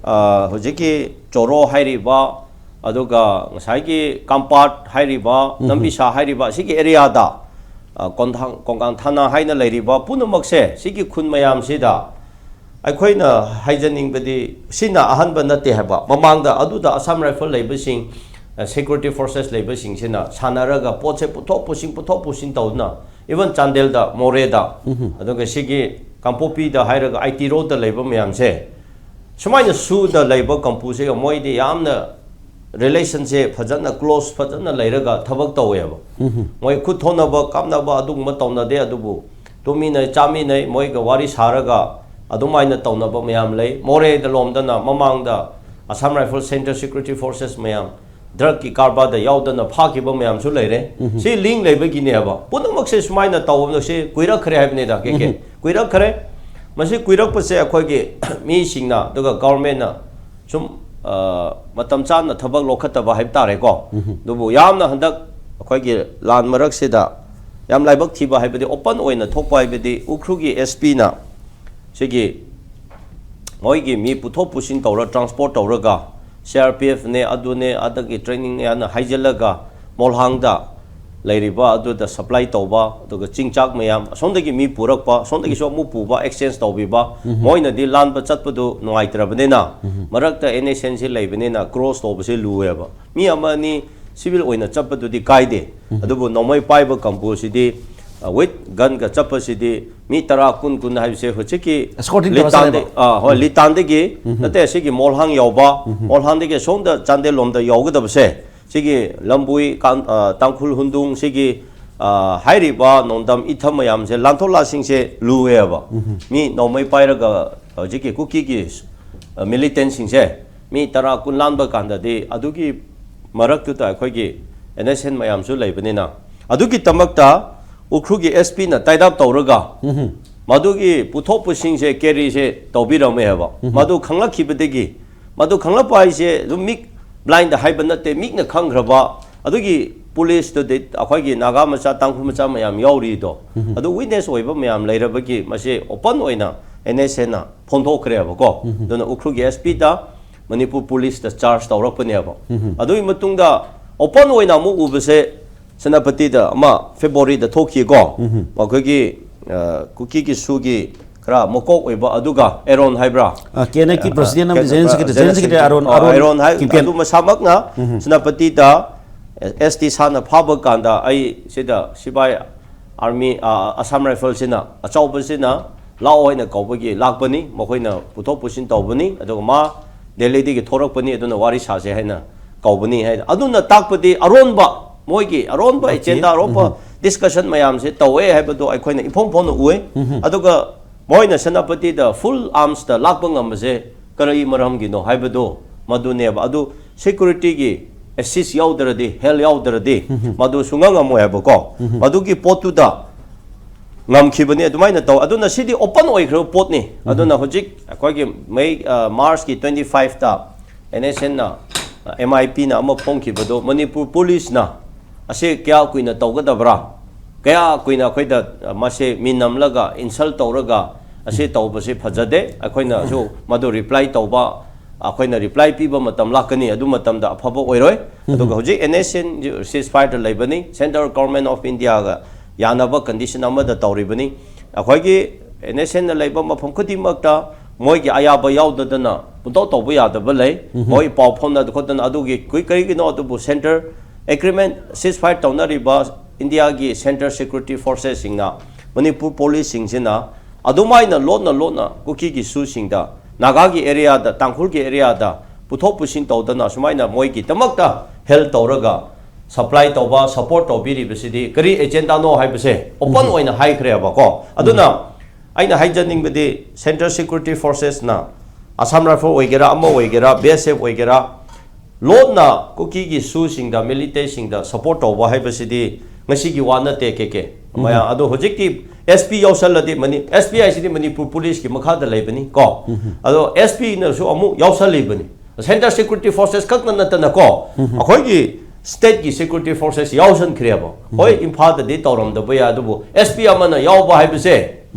ꯑ, ꯍꯧꯖꯤꯛꯀꯤ ꯆꯣꯔꯣ ꯍꯥꯏꯔꯤꯕ, ꯑꯗꯨꯒ ꯉꯁꯥꯏꯒꯤ ꯀꯥꯝꯄꯥꯠ ꯍꯥꯏꯔꯤꯕ, ꯅꯝꯕꯤꯁꯥ ꯍꯥꯏꯔꯤꯕ, ꯑꯁꯤꯒꯤ area ꯗ, ꯑ, ꯀꯣꯟꯊꯥꯡ-, ꯀꯣꯡꯀꯥꯡ ꯊꯥꯅꯥ ꯍꯥꯏꯅ ꯂꯩꯔꯤꯕ ꯄꯨꯝꯅꯃꯛꯁꯦ, ꯁꯤꯒꯤ ꯈꯨꯟ ꯃꯌꯥꯝꯁꯤꯗ ꯑꯩꯈꯣꯏꯅ ꯍꯥꯏꯖꯅꯤꯡꯕꯗꯤ, ꯁꯤꯅ ꯑꯍꯥꯟꯕ ꯅꯠꯇꯦ ꯍꯥꯏꯕ꯫ ꯃꯃꯥꯡꯗ ꯑꯗꯨꯗ Assam Rifle ꯂꯩꯕꯁꯤꯡ, ꯑ, security forces ꯂꯩꯕꯁꯤꯡꯁꯤꯅ ꯁꯥꯟꯅꯔꯒ ꯄꯣꯠꯁꯦ ꯄꯨꯊꯣꯛ ꯄꯨꯁꯤꯟ, ꯄꯨꯊꯣꯛ ꯄꯨꯁꯤꯟ ꯇꯧꯗꯨꯅ, even ꯆꯥꯟꯗꯦꯜꯗ, ꯃꯣꯔꯦꯗ, ꯑꯗꯨꯒ ꯁꯤꯒꯤ ꯀꯥꯡꯄꯣꯛꯄꯤꯗ ꯍꯥꯏꯔꯒ I T road ꯇ ꯂꯩꯕ ꯃꯌꯥꯝꯁꯦ, ꯁꯨꯃꯥꯏꯅ ꯁꯨꯗ ꯂꯩꯕ ꯀꯥꯡꯄꯨꯁꯤꯒ ꯃꯣꯏꯗꯤ ꯌꯥꯝꯅ relation ꯁꯦ ꯐꯖꯅ close, ꯐꯖꯅ ꯂꯩꯔꯒ ꯊꯕꯛ ꯇꯧꯋꯦꯕ꯫ ꯃꯣꯏ ꯈꯨꯠ ꯊꯣꯛꯅꯕ, ꯀꯥꯞꯅꯕ ꯑꯗꯨꯒꯨꯝꯕ ꯇꯧꯅꯗꯦ, ꯑꯗꯨꯕꯨ ꯇꯨꯃꯤꯟꯅꯩ, ꯆꯥꯃꯤꯟꯅꯩ, ꯃꯣꯏꯒ ꯋꯥꯔꯤ ꯁꯥꯔꯒ ꯑꯗꯨꯃꯥꯏꯅ ꯇꯧꯅꯕ ꯃꯌꯥꯝ ꯂꯩ꯫ ꯃꯣꯔꯦꯗ ꯂꯣꯝꯗꯅ ꯃꯃꯥꯡꯗ Assam Rifle Central Security Forces ꯃꯌꯥꯝ drug ꯀꯤ ꯀꯔꯕꯥꯔꯗ ꯌꯥꯎꯗꯅ ꯐꯥꯈꯤꯕ ꯃꯌꯥꯝꯁꯨ ꯂꯩꯔꯦ꯫ ꯁꯤ link ꯂꯩꯕꯒꯤꯅꯦꯕ꯫ ꯄꯨꯝꯅꯃꯛꯁꯦ ꯁꯨꯃꯥꯏꯅ ꯇꯧꯕꯁꯦ ꯀꯨꯏꯔꯛꯈ꯭ꯔꯦ ꯍꯥꯏꯕꯅꯤꯗ, ꯀꯦ ꯀꯦ꯫ ꯀꯨꯏꯔꯛꯈ꯭ꯔꯦ꯫ ꯃꯁꯤ ꯀꯨꯏꯔꯛꯄꯁꯦ ꯑꯩꯈꯣꯏꯒꯤ ꯃꯤꯁꯤꯡꯅ, ꯑꯗꯨꯒ government ꯅ ꯁꯨꯝ ꯃꯇꯝ ꯆꯥꯅ ꯊꯕꯛ ꯂꯧꯈꯠꯇꯕ ꯍꯥꯏꯕ ꯇꯥꯔꯦꯀꯣ꯫ ꯑꯗꯨꯕꯨ ꯌꯥꯝꯅ ꯍꯟꯗꯛ ꯑꯩꯈꯣꯏꯒꯤ ꯂꯥꯟ ꯃꯔꯛꯁꯤꯗ ꯌꯥꯝ ꯂꯥꯏꯕꯛ ꯊꯤꯕ ꯍꯥꯏꯕꯗꯤ, ꯑꯣꯄꯟ ꯑꯣꯏꯅ ꯊꯣꯛꯄ ꯍꯥꯏꯕꯗꯤ, ꯎꯈ꯭ꯔꯨꯜꯒꯤ ꯑꯦꯁ ꯄꯤꯅ ꯁꯤꯒꯤ ꯃꯣꯏꯒꯤ ꯃꯤ ꯄꯨꯊꯣꯛ ꯄꯨꯁꯤꯟ ꯇꯧꯔ, ꯇ꯭ꯔꯥꯟꯁꯄꯣꯔꯠ ꯇꯧꯔꯒ, ꯁꯤ ꯑꯥꯔ ꯄꯤ ꯑꯦꯐꯅꯦ, ꯑꯗꯨꯅꯦ, ꯑꯗꯒꯤ ꯇ꯭ꯔꯦꯅꯤꯡꯅꯦ ꯍꯥꯏꯅ ꯍꯥꯏꯖꯤꯜꯂꯒ, ꯃꯣꯜꯍꯥꯡꯗ ꯂꯩꯔꯤꯕ ꯑꯗꯨꯗ ꯁꯄ꯭ꯂꯥꯏ ꯇꯧꯕ, ꯑꯗꯨꯒ ꯆꯤꯡꯆꯥꯛ ꯃꯌꯥꯝ ꯑꯁꯣꯝꯗꯒꯤ ꯃꯤ ꯄꯨꯔꯛꯄ, ꯑꯁꯣꯝꯗꯒꯤꯁꯨ ꯑꯃꯨꯛ ꯄꯨꯕ, ꯑꯦꯛꯁꯆꯦꯟꯖ ꯇꯧꯕꯤꯕ, ꯃꯣꯏꯅꯗꯤ ꯂꯥꯟꯕ ꯆꯠꯄꯗꯨ ꯅꯨꯡꯉꯥꯏꯇ꯭ꯔꯕꯅꯤꯅ, ꯃꯔꯛꯇ ꯑꯦꯟ ꯑꯦꯁ ꯑꯦꯟꯁꯤ ꯂꯩꯕꯅꯤꯅ ꯀ꯭ꯔꯣꯁ ꯇꯧꯕꯁꯦ ꯂꯨꯑꯦꯕ꯫ ꯃꯤ ꯑꯃ ꯑꯅꯤ ꯁꯤꯚꯤꯜ ꯑꯣꯏꯅ ꯆꯠꯄꯗꯨꯗꯤ ꯀꯥꯏꯗꯦ, ꯑꯗꯨꯕꯨ ꯅꯣꯡꯃꯩ ꯄꯥꯏꯕ ꯀꯥꯡꯕꯨꯁꯤꯗꯤ, ꯋꯤꯠ ꯒꯟꯒ ꯆꯠꯄꯁꯤꯗꯤ ꯃꯤ ꯇꯔꯥ, ꯀꯨꯟ, ꯀꯨꯟ ꯍꯥꯏꯕꯁꯦ ꯍꯧꯖꯤꯛꯀꯤ ꯀ꯭ꯔꯣꯁ ꯂꯤꯇꯥꯟꯗ-, ꯇꯧꯔꯁꯦꯕ꯫ ꯑꯥ, ꯍꯣꯏ, ꯂꯤꯇꯥꯟꯗꯒꯤ ꯅꯠꯇꯦ, ꯁꯤꯒꯤ ꯃꯣꯜꯍꯥꯡ ꯌꯧꯕ, ꯃꯣꯜꯍꯥꯡꯗꯒꯤ ꯁꯣꯝꯗ ꯆꯥꯟꯗꯦꯜ ꯂꯣꯝꯗ ꯌꯧꯒꯗꯕꯁꯦ, ꯁꯤꯒꯤ ꯂꯝꯕꯨꯏ, ꯀꯥꯟ-, ꯑ, ꯇꯥꯡꯈꯨꯜ ꯍꯨꯟꯗꯨꯡ, ꯁꯤꯒꯤ, ꯑ, ꯍꯥꯏꯔꯤꯕ ꯅꯣꯡꯗꯝ ꯏꯊꯝ ꯃꯌꯥꯝꯁꯦ, ꯂꯥꯟꯊꯣꯛ ꯂꯥꯟꯁꯤꯡꯁꯦ ꯂꯨꯑꯦꯕ꯫ ꯃꯤ ꯅꯣꯡꯃꯩ ꯄꯥꯏꯔꯒ ꯍꯧꯖꯤꯛꯀꯤ ꯀꯨꯀꯤꯒꯤ, ꯑ, ꯃꯤꯂꯤꯇꯦꯟꯁꯤꯡꯁꯦ ꯃꯤ ꯇꯔꯥ, ꯀꯨꯟ ꯂꯥꯟꯕ ꯀꯥꯟꯗꯗꯤ, ꯑꯗꯨꯒꯤ ꯃꯔꯛꯇꯨꯗ ꯑꯩꯈꯣꯏꯒꯤ ꯑꯦꯟ ꯑꯦꯁ ꯑꯦꯟ ꯃꯌꯥꯝꯁꯨ ꯂꯩꯕꯅꯤꯅ, ꯑꯗꯨꯒꯤꯗꯃꯛꯇ ꯎꯈ꯭ꯔꯨꯜꯒꯤ ꯑꯦꯁ ꯄꯤꯅ ꯇꯥꯏꯠ ꯑꯞ ꯇꯧꯔꯒ ꯃꯗꯨꯒꯤ ꯄꯨꯊꯣꯛ ꯄꯨꯁꯤꯟꯁꯦ, ꯀꯦꯔꯤꯁꯦ ꯇꯧꯕꯤꯔꯝꯃꯦ ꯍꯥꯏꯕ꯫ ꯃꯗꯨ ꯈꯪꯂꯛꯈꯤꯕꯗꯒꯤ, ꯃꯗꯨ ꯈꯪꯂꯛꯄ ꯍꯥꯏꯁꯦ ꯑꯗꯨꯝ ꯃꯤꯠ ꯕ꯭ꯂꯥꯏꯟꯗ ꯍꯥꯏꯕ ꯅꯠꯇꯦ, ꯃꯤꯠꯅ ꯈꯪꯈ꯭ꯔꯕ꯫ ꯑꯗꯨꯒꯤ ꯄꯨꯂꯤꯁꯇꯨꯗꯤ ꯑꯩꯈꯣꯏꯒꯤ ꯅꯥꯒꯥ ꯃꯆꯥ, ꯇꯥꯡꯈꯨꯜ ꯃꯆꯥ ꯃꯌꯥꯝ ꯌꯥꯎꯔꯤꯗꯣ, ꯑꯗꯨ ꯋꯤꯠꯅꯦꯁ ꯑꯣꯏꯕ ꯃꯌꯥꯝ ꯂꯩꯔꯕꯒꯤ ꯃꯁꯤ ꯑꯣꯄꯟ ꯑꯣꯏꯅ ꯑꯦꯟ ꯑꯦꯁ ꯑꯦꯟꯅ ꯐꯣꯡꯗꯣꯛꯈ꯭ꯔꯦꯕꯀꯣ꯫ ꯑꯗꯨꯅ ꯎꯈ꯭ꯔꯨꯜꯒꯤ ꯑꯦꯁ ꯄꯤꯗ, ꯃꯅꯤꯄꯨꯔ ꯄꯨꯂꯤꯁꯇ ꯆꯥꯔꯖ ꯇꯧꯔꯛꯄꯅꯦꯕ꯫ ꯑꯗꯨꯒꯤ ꯃꯇꯨꯡꯗ ꯑꯣꯄꯟ ꯑꯣꯏꯅ ꯑꯃꯨꯛ ꯎꯕꯁꯦ ꯁꯦꯅꯥꯄꯇꯤꯗ ꯑꯃ ꯐꯦꯕ꯭ꯔꯨꯋꯥꯔꯤꯗ ꯊꯣꯛꯈꯤꯀꯣ꯫ ꯃꯈꯣꯏꯒꯤ, ꯑ, ꯀꯨꯀꯤꯒꯤ ꯁꯨꯒꯤ ꯈꯔ ꯃꯀꯣꯛ ꯑꯣꯏꯕ, ꯑꯗꯨꯒ ꯑꯦꯔꯣꯟ ꯍꯥꯏꯕ꯭ꯔꯥ? ꯑ, ꯀꯦ ꯑꯦꯟ ꯑꯦꯒꯤ ꯑ, ꯄ꯭ꯔꯁꯤꯗꯦꯟ ꯑꯃꯗꯤ ꯀ-, general secretary, general general secretary secretary Aaron, ꯑ, ꯑꯦꯔꯣꯟ ꯑꯦꯔꯣꯟ ꯍꯥꯏ-, ꯀꯤꯝꯄꯦꯟ꯫ ꯑꯗꯨ ꯃꯁꯥꯃꯛꯅ ꯁꯦꯅꯥꯄꯇꯤꯗ ꯑꯦꯁ ꯇꯤ ꯁꯥꯅ ꯐꯥꯕ ꯀꯥꯟꯗ ꯑꯩ ꯁꯤꯗ ꯁꯤꯐꯥꯏ ꯑꯥꯔꯃꯤ, ꯑ, ꯑꯁꯥꯝ ꯔꯥꯏꯐꯜꯁꯤꯅ, ꯑꯆꯧꯕꯁꯤꯅ ꯂꯥꯛꯑꯣ ꯍꯥꯏꯅ ꯀꯧꯕꯒꯤ ꯂꯥꯛꯄꯅꯤ, ꯃꯈꯣꯏꯅ ꯄꯨꯊꯣꯛ ꯄꯨꯁꯤꯟ ꯇꯧꯕꯅꯤ, ꯑꯗꯨꯒ ꯃꯥ ꯗꯦꯜꯂꯤꯗꯒꯤ ꯊꯣꯔꯛꯄꯅꯤ, ꯑꯗꯨꯅ ꯋꯥꯔꯤ ꯁꯥꯁꯦ ꯍꯥꯏꯅ ꯀꯧꯕꯅꯤ ꯍꯥꯏꯅ꯫ ꯑꯗꯨꯅ ꯇꯥꯛꯄꯗꯤ ꯑꯔꯣꯟꯕ, ꯃꯣꯏꯒꯤ ꯑꯔꯣꯟꯕ ꯑꯣꯀꯦ꯫ ꯑꯦꯖꯦꯟꯗꯥ, ꯑꯔꯣꯟꯕ ꯗꯤꯁꯀꯁꯟ ꯃꯌꯥꯝꯁꯦ ꯇꯧꯋꯦ ꯍꯥꯏꯕꯗꯣ ꯑꯩꯈꯣꯏꯅ ꯏꯐꯣꯡ ꯐꯣꯡꯅ ꯎꯏ꯫ ꯑꯗꯨꯒ ꯃꯣꯏꯅ ꯁꯦꯅꯥꯄꯇꯤꯗ ꯐꯨꯜ ꯑꯥꯔꯝꯁꯇ ꯂꯥꯛꯄ ꯉꯝꯕꯁꯦ ꯀꯔꯤ ꯃꯔꯝꯒꯤꯅꯣ ꯍꯥꯏꯕꯗꯣ ꯃꯗꯨꯅꯦꯕ꯫ ꯑꯗꯨ ꯁꯦꯀ꯭ꯌꯨꯔꯤꯇꯤꯒꯤ ꯑꯦꯁꯤꯁ ꯌꯥꯎꯗ꯭ꯔꯗꯤ, ꯍꯦꯜ ꯌꯥꯎꯗ꯭ꯔꯗꯤ ꯃꯗꯨ ꯁꯨꯡꯉꯝ ꯉꯝꯃꯣꯏ ꯍꯥꯏꯕꯀꯣ꯫ ꯃꯗꯨꯒꯤ ꯄꯣꯠꯇꯨꯗ ꯉꯝꯈꯤꯕꯅꯤ, ꯑꯗꯨꯃꯥꯏꯅ ꯇꯧ꯫ ꯑꯗꯨꯅ ꯁꯤꯗꯤ ꯑꯣꯄꯟ ꯑꯣꯏꯈ꯭ꯔꯕ ꯄꯣꯠꯅꯤ꯫ ꯑꯗꯨꯅ ꯍꯧꯖꯤꯛ ꯑꯩꯈꯣꯏꯒꯤ ꯃꯦ, ꯑ, ꯃꯥꯔꯆꯀꯤ ꯇ꯭ꯋꯦꯟꯇꯤ ꯐꯥꯏꯚꯇ ꯑꯦꯟ ꯑꯦꯁ ꯑꯦꯟꯅ, ꯑꯦꯝ ꯑꯥꯏ ꯄꯤꯅ ꯑꯃ ꯐꯣꯡꯈꯤꯕꯗꯣ ꯃꯅꯤꯄꯨꯔ ꯄꯨꯂꯤꯁꯅ ꯑꯁꯤ ꯀꯌꯥ ꯀꯨꯏꯅ ꯇꯧꯒꯗꯕ꯭ꯔꯥ? ꯀꯌꯥ ꯀꯨꯏꯅ ꯑꯩꯈꯣꯏꯗ, ꯑ, ꯃꯁꯦ ꯃꯤꯅꯝꯂꯒ, insult ꯇꯧꯔꯒ ꯑꯁꯤ ꯇꯧꯕꯁꯤ ꯐꯖꯗꯦ꯫ ꯑꯩꯈꯣꯏꯅꯁꯨ ꯃꯗꯨ reply ꯇꯧꯕ, ꯑꯩꯈꯣꯏꯅ reply ꯄꯤꯕ ꯃꯇꯝ ꯂꯥꯛꯀꯅꯤ, ꯑꯗꯨ ꯃꯇꯝꯗ ꯑꯐꯕ ꯑꯣꯏꯔꯣꯏ꯫ ꯑꯗꯨꯒ ꯍꯧꯖꯤꯛ ꯑꯦꯟ ꯑꯦꯁ ꯑꯦꯟ ceasefire ꯂꯩꯕꯅꯤ, Central Government of Indiaꯒ ꯌꯥꯅꯕ condition ꯑꯃꯗ ꯇꯧꯔꯤꯕꯅꯤ꯫ ꯑꯩꯈꯣꯏꯒꯤ ꯑꯦꯟ ꯑꯦꯁ ꯑꯦꯟꯅ ꯂꯩꯕ ꯃꯐꯝ ꯈꯨꯗꯤꯡꯃꯛꯇ ꯃꯣꯏꯒꯤ ꯑꯌꯥꯕ ꯌꯥꯎꯗꯗꯅ ꯄꯨꯡꯇꯧ ꯇꯧꯕ ꯌꯥꯗꯕ ꯂꯩ꯫ ꯃꯣꯏ ꯄꯥꯎ ꯐꯥꯎꯅꯗ ꯈꯣꯠꯇꯅ ꯑꯗꯨꯒꯤ ꯀꯨꯏ-, ꯀꯔꯤꯒꯤꯅꯣ ꯑꯗꯨꯕꯨ Central Agreement ceasefire ꯇꯧꯅꯔꯤꯕ ꯏꯟꯗꯤꯌꯥꯒꯤ Central Security Forcesꯁꯤꯡꯅ, ꯃꯅꯤꯄꯨꯔ ꯄꯨꯂꯤꯁꯁꯤꯡꯁꯤꯅ ꯑꯗꯨꯃꯥꯏꯅ ꯂꯣꯟꯅ ꯂꯣꯟꯅ ꯀꯨꯀꯤꯒꯤ ꯁꯨꯁꯤꯡꯗ, ꯅꯥꯒꯥꯒꯤ areaꯗ, ꯇꯥꯡꯈꯨꯜꯒꯤ areaꯗ ꯄꯨꯊꯣꯛ ꯄꯨꯁꯤꯟ ꯇꯧꯗꯅ ꯁꯨꯃꯥꯏꯅ ꯃꯣꯏꯒꯤꯗꯃꯛꯇ help ꯇꯧꯔꯒ supply ꯇꯧꯕ, support ꯇꯧꯕꯤꯔꯤꯕꯁꯤꯗꯤ ꯀꯔꯤ agendaꯅꯣ ꯍꯥꯏꯕꯁꯦ open ꯑꯣꯏꯅ ꯍꯥꯏꯈ꯭ꯔꯦꯕꯀꯣ꯫ ꯑꯗꯨꯅ ꯑꯩꯅ ꯍꯥꯏꯖꯅꯤꯡꯕꯗꯤ Central Security Forcesꯅ Assam Rifle ꯑꯣꯏꯒꯦꯔꯥ, ꯑꯃ ꯑꯣꯏꯒꯦꯔꯥ, ꯕꯤ ꯑꯦꯁ ꯑꯦꯐ ꯑꯣꯏꯒꯦꯔꯥ, ꯂꯣꯟꯅ ꯀꯨꯀꯤꯒꯤ ꯁꯨꯁꯤꯡꯗ, militantꯁꯤꯡꯗ support ꯇꯧꯕ ꯍꯥꯏꯕꯁꯤꯗꯤ ꯉꯁꯤꯒꯤ ꯋꯥ ꯅꯠꯇꯦ, ꯀꯦ ꯀꯦ꯫ ꯃꯌꯥꯝ, ꯑꯗꯣ ꯍꯧꯖꯤꯛꯇꯤ S P ꯌꯥꯎꯁꯜꯂꯗꯤ money-, S P ꯍꯥꯏꯁꯤꯗꯤ ꯃꯅꯤꯄꯨꯔ ꯄꯨꯂꯤꯁꯀꯤ ꯃꯈꯥꯗ ꯂꯩꯕꯅꯤ ꯀꯣ꯫ ꯑꯗꯣ ꯑꯦꯁ ꯄꯤꯅꯁꯨ ꯑꯃꯨꯛ ꯌꯥꯎꯁꯜꯂꯤꯕꯅꯤ꯫ Central Security Forces ꯈꯛꯇ ꯅꯠꯇꯅ ꯀꯣ, ꯑꯩꯈꯣꯏꯒꯤ stateꯀꯤ security forces ꯌꯥꯎꯁꯟꯈ꯭ꯔꯦꯕ꯫ ꯍꯣꯏ, ꯏꯝꯐꯥꯜꯗꯗꯤ ꯇꯧꯔꯝꯗꯕ ꯌꯥꯏ, ꯑꯗꯨꯕꯨ ꯑꯦꯁ ꯄꯤ ꯑꯃꯅ ꯌꯥꯎꯕ ꯍꯥꯏꯕꯁꯦ,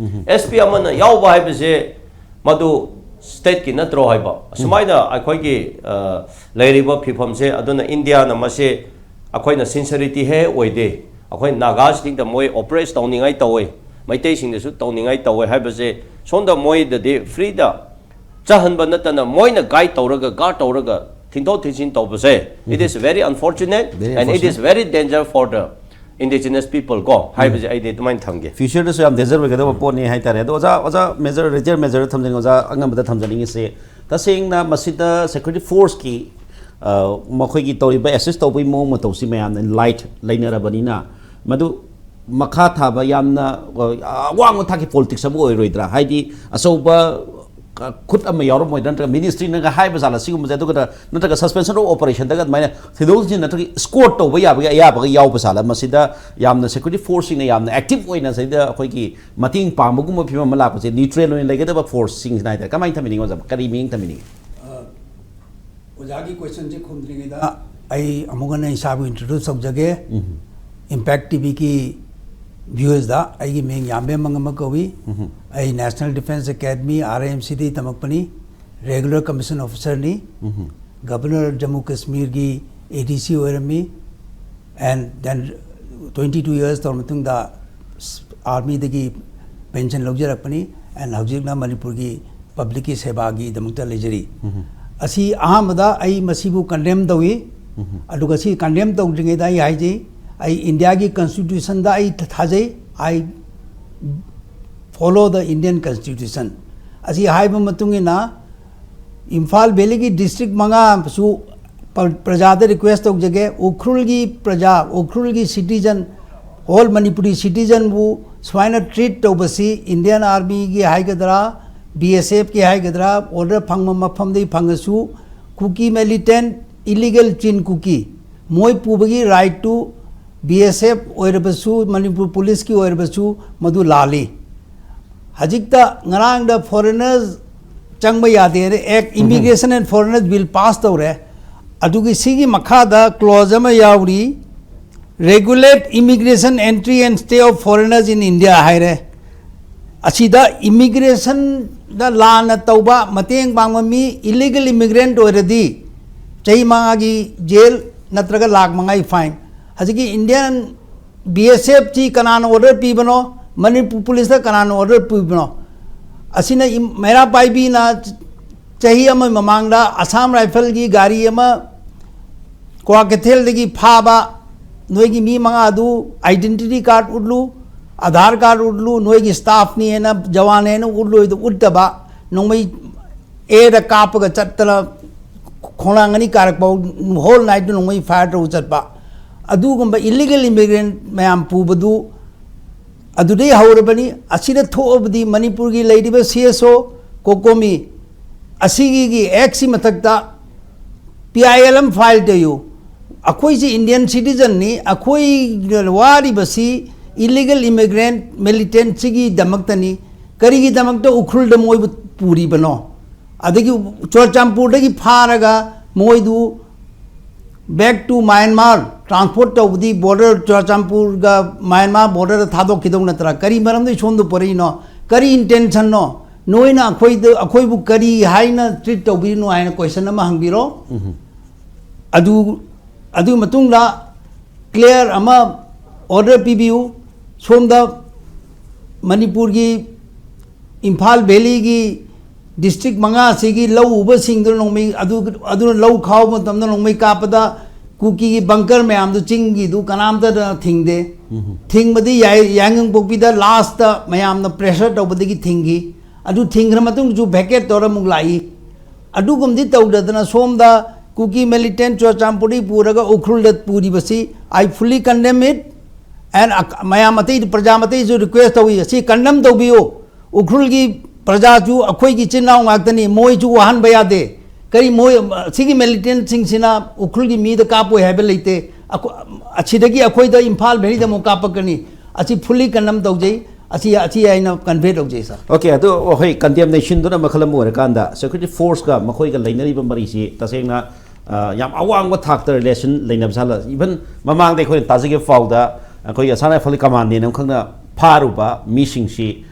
ꯑꯦꯁ ꯄꯤ ꯑꯃꯅ ꯌꯥꯎꯕ ꯍꯥꯏꯕꯁꯦ ꯃꯗꯨ stateꯀꯤ ꯅꯠꯇ꯭ꯔꯣ ꯍꯥꯏꯕ? ꯑꯁꯨꯃꯥꯏꯅ ꯑꯩꯈꯣꯏꯒꯤ, ꯑ, ꯂꯩꯔꯤꯕ ꯐꯤꯕꯝꯁꯦ, ꯑꯗꯨꯅ ꯏꯟꯗꯤꯌꯥꯅ ꯃꯁꯤ ꯑꯩꯈꯣꯏꯅ sincerity ꯍꯦꯛ ꯑꯣꯏꯗꯦ꯫ ꯑꯩꯈꯣꯏ ꯅꯥꯒꯥꯁꯤꯡꯗ ꯃꯣꯏ oppress ꯇꯧꯅꯤꯡꯉꯥꯏ ꯇꯧꯋꯦ, ꯃꯩꯇꯩꯁꯤꯡꯗꯁꯨ ꯇꯧꯅꯤꯡꯉꯥꯏ ꯇꯧꯋꯦ ꯍꯥꯏꯕꯁꯦ, ꯁꯣꯝꯗ ꯃꯣꯏꯗꯗꯤ freeꯗ ꯆꯠꯍꯟꯕ ꯅꯠꯇꯅ ꯃꯣꯏꯅ guide ꯇꯧꯔꯒ, guard ꯇꯧꯔꯒ ꯊꯤꯟꯗꯣꯛ ꯊꯤꯟꯖꯤꯟ ꯇꯧꯕꯁꯦ, it is very unfortunate Very and it is unfortunate. Very danger for the indigenous people ꯀꯣ ꯍꯥꯏꯕꯁꯦ ꯑꯩꯗꯤ ꯑꯗꯨꯃꯥꯏꯅ ꯊꯝꯒꯦ꯫ Futureꯗꯁꯨ ꯌꯥꯝ danger ꯑꯣꯏꯒꯗꯕ ꯄꯣꯠꯅꯤ ꯍꯥꯏꯇꯥꯔꯦ꯫ ꯑꯗꯣ ꯑꯣꯖꯥ, ꯑꯣꯖꯥ major, retired major ꯊꯝꯖꯅꯤꯡꯉꯤ, ꯑꯣꯖꯥ ꯑꯉꯝꯕꯗ ꯊꯝꯖꯅꯤꯡꯉꯤꯁꯦ, ꯇꯁꯦꯡꯅ ꯃꯁꯤꯗ security forceꯀꯤ, ꯑ, ꯃꯈꯣꯏꯒꯤ ꯇꯧꯔꯤꯕ assist ꯇꯧꯕꯒꯤ ꯃꯑꯣꯡ ꯃꯇꯧꯁꯤ ꯃꯌꯥꯝꯅ light ꯂꯩꯅꯔꯕꯅꯤꯅ, ꯃꯗꯨ ꯃꯈꯥ ꯊꯥꯕ ꯌꯥꯝꯅ, ꯑ, ꯑꯋꯥꯡꯕ ꯊꯥꯛꯀꯤ politics ꯑꯃ ꯑꯣꯏꯔꯣꯏꯗ꯭ꯔꯥ? ꯍꯥꯏꯗꯤ ꯑꯆꯧꯕ, ꯑ, ꯈꯨꯠ ꯑꯃ ꯌꯥꯎꯔꯝꯃꯣꯏꯗ꯭ꯔꯥ? ꯅꯠꯇ꯭ꯔꯒ ministryꯅꯒ ꯍꯥꯏꯕ ꯖꯥꯠꯂ ꯁꯤꯒꯨꯝꯕꯁꯦ? ꯑꯗꯨꯒ ꯅꯠꯇ꯭ꯔꯒ suspension of operationꯗꯒ ꯑꯗꯨꯃꯥꯏꯅ ꯊꯤꯟꯗꯣꯛ ꯊꯤꯟꯖꯤꯟ ꯅꯠꯇ꯭ꯔꯒ escort ꯇꯧꯕ ꯌꯥꯕꯒꯤ ꯑꯌꯥꯕꯒ ꯌꯥꯎꯕ ꯖꯥꯠꯂ? ꯃꯁꯤꯗ ꯌꯥꯝꯅ security forceꯁꯤꯡꯅ ꯌꯥꯝꯅ active ꯑꯣꯏꯅ ꯁꯤꯗ ꯑꯩꯈꯣꯏꯒꯤ ꯃꯇꯦꯡ ꯄꯥꯡꯕꯒꯨꯝꯕ ꯐꯤꯕꯝ ꯑꯃ ꯂꯥꯛꯄꯁꯦ, neutral ꯑꯣꯏꯅ ꯂꯩꯒꯗꯕ forceꯁꯤꯡꯁꯤꯅ ꯍꯥꯏꯇꯥꯔꯦ, ꯀꯃꯥꯏꯅ ꯊꯝꯕꯤꯅꯤꯡꯉꯤ ꯑꯣꯖꯥ? ꯀꯔꯤ ꯃꯤꯠꯌꯦꯡ ꯊꯝꯕꯤꯅꯤꯡꯉꯤ? ꯑ, ꯑꯣꯖꯥꯒꯤ ꯀꯣꯏꯁꯟꯁꯦ ꯈꯨꯝꯗ꯭ꯔꯤꯉꯩꯗ ꯑꯩ ꯑꯃꯨꯛ ꯍꯟꯅ ꯏꯁꯥꯕꯨ ꯏꯟꯇ꯭ꯔꯣꯗ꯭ꯌꯨꯁ ꯇꯧꯖꯒꯦ꯫ ꯏꯝꯄꯦꯛ ꯇꯤ ꯚꯤꯒꯤ ꯚ꯭ꯌꯨꯋꯔꯁꯗ ꯑꯩꯒꯤ ꯃꯤꯡ ꯌꯥꯝꯕꯦꯝ ꯃꯉꯝꯕ ꯀꯧꯏ꯫ ꯑꯩ national defence academy, R I M ꯁꯤꯗꯒꯤ ꯇꯝꯃꯛꯄꯅꯤ꯫ ꯔꯦꯒꯨꯂꯔ ꯀꯃꯤꯁꯟ ꯑꯣꯐꯤꯁꯔꯅꯤ꯫ ꯒꯕꯔꯅꯔ ꯖꯝꯃꯨ ꯀꯥꯁꯃꯤꯔꯒꯤ ꯑꯦ ꯗꯤ ꯁꯤ ꯑꯣꯏꯔꯝꯃꯤ꯫ And then twenty two years ꯇꯧꯔ ꯃꯇꯨꯡꯗ ꯑꯥꯔꯃꯤꯗꯒꯤ ꯄꯦꯟꯁꯟ ꯂꯧꯖꯔꯛꯄꯅꯤ꯫ ꯑꯦꯟ ꯍꯧꯖꯤꯛꯅ ꯃꯅꯤꯄꯨꯔꯒꯤ ꯄꯕ꯭ꯂꯤꯛꯀꯤ ꯁꯦꯕꯥꯒꯤꯗꯃꯛꯇ ꯂꯩꯖꯔꯤ꯫ ꯑꯁꯤ ꯑꯍꯥꯟꯕꯗ ꯑꯩ ꯃꯁꯤꯕꯨ ꯀꯟꯗꯦꯝ ꯇꯧꯏ꯫ ꯑꯗꯨꯒ ꯁꯤ ꯀꯟꯗꯦꯝ ꯇꯧꯗ꯭ꯔꯤꯉꯩꯗ ꯑꯩ ꯍꯥꯏꯖꯩ, ꯑꯩ ꯏꯟꯗꯤꯌꯥꯒꯤ ꯀꯟꯁꯇꯤꯇ꯭ꯌꯨꯁꯟꯗ ꯑꯩ ꯊꯥꯖꯩ꯫ I follow the Indian Constitution꯫ ꯑꯁꯤ ꯍꯥꯏꯕ ꯃꯇꯨꯡ ꯏꯟꯅ ꯏꯝꯐꯥꯜ ꯚꯦꯂꯤꯒꯤ ꯗꯤꯁꯇ꯭ꯔꯤꯛ ꯃꯉꯥꯁꯨ ꯄ꯭ꯔ-, ꯄ꯭ꯔꯖꯥꯗ ꯔꯤꯀ꯭ꯋꯦꯁ ꯇꯧꯖꯒꯦ, ꯎꯈ꯭ꯔꯨꯜꯒꯤ ꯄ꯭ꯔꯖꯥ, ꯎꯈ꯭ꯔꯨꯜꯒꯤ ꯁꯤꯇꯤꯖꯟ, ꯍꯣꯜ ꯃꯅꯤꯄꯨꯔꯤ ꯁꯤꯇꯤꯖꯟꯕꯨ ꯁꯨꯃꯥꯏꯅ ꯇ꯭ꯔꯤꯠ ꯇꯧꯕꯁꯤ ꯏꯟꯗꯤꯌꯟ ꯑꯥꯔꯃꯤꯒꯤ ꯍꯥꯏꯒꯗ꯭ꯔꯥ, ꯕꯤ ꯑꯦꯁ ꯑꯦꯐꯀꯤ ꯍꯥꯏꯒꯗ꯭ꯔꯥ, ꯑꯣꯔꯗꯔ ꯐꯪꯕ ꯃꯐꯝꯗꯒꯤ ꯐꯪꯉꯁꯨ, ꯀꯨꯀꯤ ꯃꯤꯂꯤꯇꯦꯟ, ꯏꯂꯤꯒꯦꯜ ꯆꯤꯟ ꯀꯨꯀꯤ, ꯃꯣꯏ ꯄꯨꯕꯒꯤ ꯔꯥꯏꯠꯇꯨ ꯕꯤ ꯑꯦꯁ ꯑꯦꯐ ꯑꯣꯏꯔꯕꯁꯨ, ꯃꯅꯤꯄꯨꯔ ꯄꯨꯂꯤꯁꯀꯤ ꯑꯣꯏꯔꯕꯁꯨ, ꯃꯗꯨ ꯂꯥꯜꯂꯤ꯫ ꯍꯧꯖꯤꯛꯇ ꯉꯔꯥꯡꯗ ꯐꯣꯔꯦꯅꯔꯁ ꯆꯪꯕ ꯌꯥꯗꯦꯅ ꯑꯦꯛ, Immigration and Foreigners Bill pass ꯇꯧꯔꯦ꯫ ꯑꯗꯨꯒꯤ ꯁꯤꯒꯤ ꯃꯈꯥꯗ ꯀ꯭ꯂꯣꯖ ꯑꯃ ꯌꯥꯎꯔꯤ, "Regulate immigration entry and stay of foreigners in India" ꯍꯥꯏꯔꯦ꯫ ꯑꯁꯤꯗ ꯏꯃꯤꯒ꯭ꯔꯦꯁꯟꯗ ꯂꯥꯟꯅ ꯇꯧꯕ, ꯃꯇꯦꯡ ꯄꯥꯡꯕ ꯃꯤ, ꯏꯂꯤꯒꯦꯜ ꯏꯃꯤꯒ꯭ꯔꯦꯟꯠ ꯑꯣꯏꯔꯗꯤ ꯆꯍꯤ ꯃꯉꯥꯒꯤ ꯖꯦꯜ ꯅꯠꯇ꯭ꯔꯒ ꯂꯥꯈ ꯃꯉꯥꯒꯤ ꯐꯥꯏꯟ꯫ ꯍꯧꯖꯤꯛꯀꯤ ꯏꯟꯗꯤꯌꯟ ꯕꯤ ꯑꯦꯁ ꯑꯦꯐꯁꯤ ꯀꯅꯥꯅ ꯑꯣꯔꯗꯔ ꯄꯤꯕꯅꯣ? ꯃꯅꯤꯄꯨꯔ ꯄꯨꯂꯤꯁꯇ ꯀꯅꯥꯅ ꯑꯣꯔꯗꯔ ꯄꯤꯕꯅꯣ? ꯑꯁꯤꯅ ꯏꯝ-, ꯃꯩꯔꯥ ꯄꯥꯏꯕꯤꯅ ꯆꯍꯤ ꯑꯃꯒꯤ ꯃꯃꯥꯡꯗ ꯑꯁꯥꯝ ꯔꯥꯏꯐꯜꯒꯤ ꯒꯥꯔꯤ ꯑꯃ ꯀ꯭ꯋꯥꯀꯩꯊꯦꯜꯗꯒꯤ ꯐꯥꯕ, ꯅꯣꯏꯒꯤ ꯃꯤ ꯃꯉꯥꯗꯨ ꯑꯥꯏꯗꯦꯟꯇꯤꯇꯤ ꯀꯥꯔꯗ ꯎꯠꯂꯨ, ꯑꯙꯥꯔ ꯀꯥꯔꯗ ꯎꯠꯂꯨ, ꯅꯣꯏꯒꯤ ꯁ꯭ꯇꯥꯐꯅꯤ ꯍꯥꯏꯅ, ꯖꯋꯥꯟꯅꯤ ꯍꯥꯏꯅ ꯎꯠꯂꯣꯏꯗ ꯎꯠꯇꯕ, ꯅꯣꯡꯃꯩ ꯑꯦꯗ ꯀꯥꯞꯄꯒ ꯆꯠꯇꯅ ꯈꯣꯡꯅꯥꯡ ꯑꯅꯤ ꯀꯥꯔꯛꯄ, ꯍꯣꯜ ꯅꯥꯏꯠꯇꯨ ꯅꯣꯡꯃꯩ ꯐꯥꯌꯔ ꯇꯧꯔꯒ ꯆꯠꯄ, ꯑꯗꯨꯒꯨꯝꯕ ꯏꯂꯤꯒꯦꯜ ꯏꯃꯤꯒ꯭ꯔꯦꯟꯠ ꯃꯌꯥꯝ ꯄꯨꯕꯗꯨ ꯑꯗꯨꯗꯩ ꯍꯧꯔꯕꯅꯤ꯫ ꯑꯁꯤꯗ ꯊꯣꯛꯑꯕꯗꯤ ꯃꯅꯤꯄꯨꯔꯒꯤ ꯂꯩꯔꯤꯕ ꯁꯤ ꯑꯦꯁ ꯑꯣ ꯀꯣꯀꯣꯃꯤ ꯑꯁꯤꯒꯤ ꯑꯦꯛꯁꯤ ꯃꯊꯛꯇ ꯄꯤ ꯑꯥꯏ ꯑꯦꯜ ꯑꯃ ꯐꯥꯏꯜ ꯇꯧꯌꯨ꯫ ꯑꯩꯈꯣꯏꯁꯤ ꯏꯟꯗꯤꯌꯟ ꯁꯤꯇꯤꯖꯟꯅꯤ, ꯑꯩꯈꯣꯏꯅ ꯋꯥꯔꯤꯕꯁꯤ ꯏꯂꯤꯒꯦꯜ ꯏꯃꯤꯒ꯭ꯔꯦꯟꯠ ꯃꯤꯂꯤꯇꯦꯟꯠꯁꯤꯒꯤꯗꯃꯛꯇꯅꯤ꯫ ꯀꯔꯤꯒꯤꯗꯃꯛꯇ ꯎꯈ꯭ꯔꯨꯜꯗ ꯃꯣꯏꯕꯨ ꯄꯨꯔꯤꯕꯅꯣ? ꯑꯗꯒꯤ ꯆꯨꯔꯆꯥꯟꯄꯨꯔꯗꯒꯤ ꯐꯥꯔꯒ ꯃꯣꯏꯗꯨ back to Myanmar transport ꯇꯧꯕꯗꯤ border, ꯆꯨꯔꯥꯆꯥꯟꯄꯨꯔꯒ ꯃ꯭ꯌꯥꯟꯃꯥꯔ borderꯗ ꯊꯥꯗꯣꯛꯈꯤꯗꯧ ꯅꯠꯇ꯭ꯔꯥ? ꯀꯔꯤ ꯃꯔꯝꯗꯒꯤ ꯁꯣꯝꯗ ꯄꯨꯔꯛꯏꯅꯣ? ꯀꯔꯤ intentionꯅꯣ? ꯅꯣꯏꯅ ꯑꯩꯈꯣꯏꯗ, ꯑꯩꯈꯣꯏꯕꯨ ꯀꯔꯤ ꯍꯥꯏꯅ treat ꯇꯧꯕꯤꯔꯤꯅꯣ ꯍꯥꯏꯅ question ꯑꯃ ꯍꯪꯕꯤꯔꯣ꯫ ꯑꯗꯨ, ꯑꯗꯨꯒꯤ ꯃꯇꯨꯡꯗ clear ꯑꯃ order ꯄꯤꯕꯤꯌꯨ꯫ ꯁꯣꯝꯗ ꯃꯅꯤꯄꯨꯔꯒꯤ ꯏꯝꯐꯥꯜ ꯚꯦꯂꯤꯒꯤ district ꯃꯉꯥꯁꯤꯒꯤ ꯂꯧ ꯎꯕꯁꯤꯡꯗꯨꯅ ꯅꯣꯡꯃꯩ ꯑꯗꯨ, ꯑꯗꯨꯅ ꯂꯧ ꯈꯥꯎꯕ ꯃꯇꯝꯗ ꯅꯣꯡꯃꯩ ꯀꯥꯞꯄꯗ ꯀꯨꯀꯤꯒꯤ bunker ꯃꯌꯥꯝꯗꯨ ꯆꯤꯡꯒꯤꯗꯨ ꯀꯅꯥꯝꯇꯅ ꯊꯤꯡꯗꯦ꯫ ꯊꯤꯡꯕꯗꯤ ꯌꯥꯏ-, ꯌꯥꯏꯉꯪꯄꯣꯛꯄꯤꯗ lastꯇ ꯃꯌꯥꯝꯅ pressure ꯇꯧꯕꯗꯒꯤ ꯊꯤꯡꯈꯤ꯫ ꯑꯗꯨ ꯊꯤꯡꯈ꯭ꯔ ꯃꯇꯨꯡꯗꯁꯨ vacate ꯇꯧꯔ ꯑꯃꯨꯛ ꯂꯥꯛꯏ꯫ ꯑꯗꯨꯒꯨꯝꯗꯤ ꯇꯧꯗꯗꯅ ꯁꯣꯝꯗ ꯀꯨꯀꯤ militant ꯆꯨꯔꯆꯥꯟꯄꯨꯔꯗꯒꯤ ꯄꯨꯔꯒ ꯎꯈ꯭ꯔꯨꯜꯗ ꯄꯨꯔꯤꯕꯁꯤ I fully condemn it and ꯑꯛ-, ꯃꯌꯥꯝ ꯑꯇꯩ, ꯄ꯭ꯔꯖꯥ ꯑꯇꯩꯁꯨ request ꯇꯧꯏ, ꯑꯁꯤ condemn ꯇꯧꯕꯤꯌꯨ꯫ ꯎꯈ꯭ꯔꯨꯜꯒꯤ ꯄ꯭ꯔꯖꯥꯁꯨ ꯑꯩꯈꯣꯏꯒꯤ ꯏꯆꯤꯟ ꯏꯅꯥꯎ ꯉꯥꯛꯇꯅꯤ, ꯃꯣꯏꯁꯨ ꯋꯥꯍꯟꯕ ꯌꯥꯗꯦ꯫ ꯀꯔꯤ ꯃꯣꯏ, ꯁꯤꯒꯤ militantꯁꯤꯡꯁꯤꯅ ꯎꯈ꯭ꯔꯨꯜꯒꯤ ꯃꯤꯗ ꯀꯥꯞꯄꯣꯏ ꯍꯥꯏꯕ ꯂꯩꯇꯦ꯫ ꯑꯈꯣ-, ꯑꯁꯤꯗꯒꯤ ꯑꯩꯈꯣꯏꯗ ꯏꯝꯐꯥꯜ ꯚꯦꯂꯤꯗ ꯑꯃꯨꯛ ꯀꯥꯞꯄꯛꯀꯅꯤ꯫ ꯑꯁꯤ fully condemn ꯇꯧꯖꯩ꯫ ꯑꯁꯤ, ꯑꯁꯤ ꯑꯩꯅ convey ꯇꯧꯖꯩ, sir꯫ Okay, ꯑꯗꯨ, ꯍꯣꯏ, condemnationꯗꯨꯅ ꯃꯈꯜ ꯑꯃ ꯑꯣꯏꯔꯀꯥꯟꯗ security forceꯀ ꯃꯈꯣꯏꯒ ꯂꯩꯅꯔꯤꯕ ꯃꯔꯤꯁꯤ ꯇꯁꯦꯡꯅ, ꯑ, ꯌꯥꯝ ꯑꯋꯥꯡꯕ ꯊꯥꯛꯇ relation ꯂꯩꯅꯕ ꯁꯥꯂ-, even ꯃꯃꯥꯡꯗ ꯑꯩꯈꯣꯏꯅ ꯇꯥꯖꯈꯤꯕ ꯄꯥꯎꯗ ꯑꯩꯈꯣꯏꯒꯤ Assam Rifle Commandꯅ ꯑꯃꯈꯛꯅ ꯐꯥꯔꯨꯕ ꯃꯤꯁꯤꯡꯁꯤ,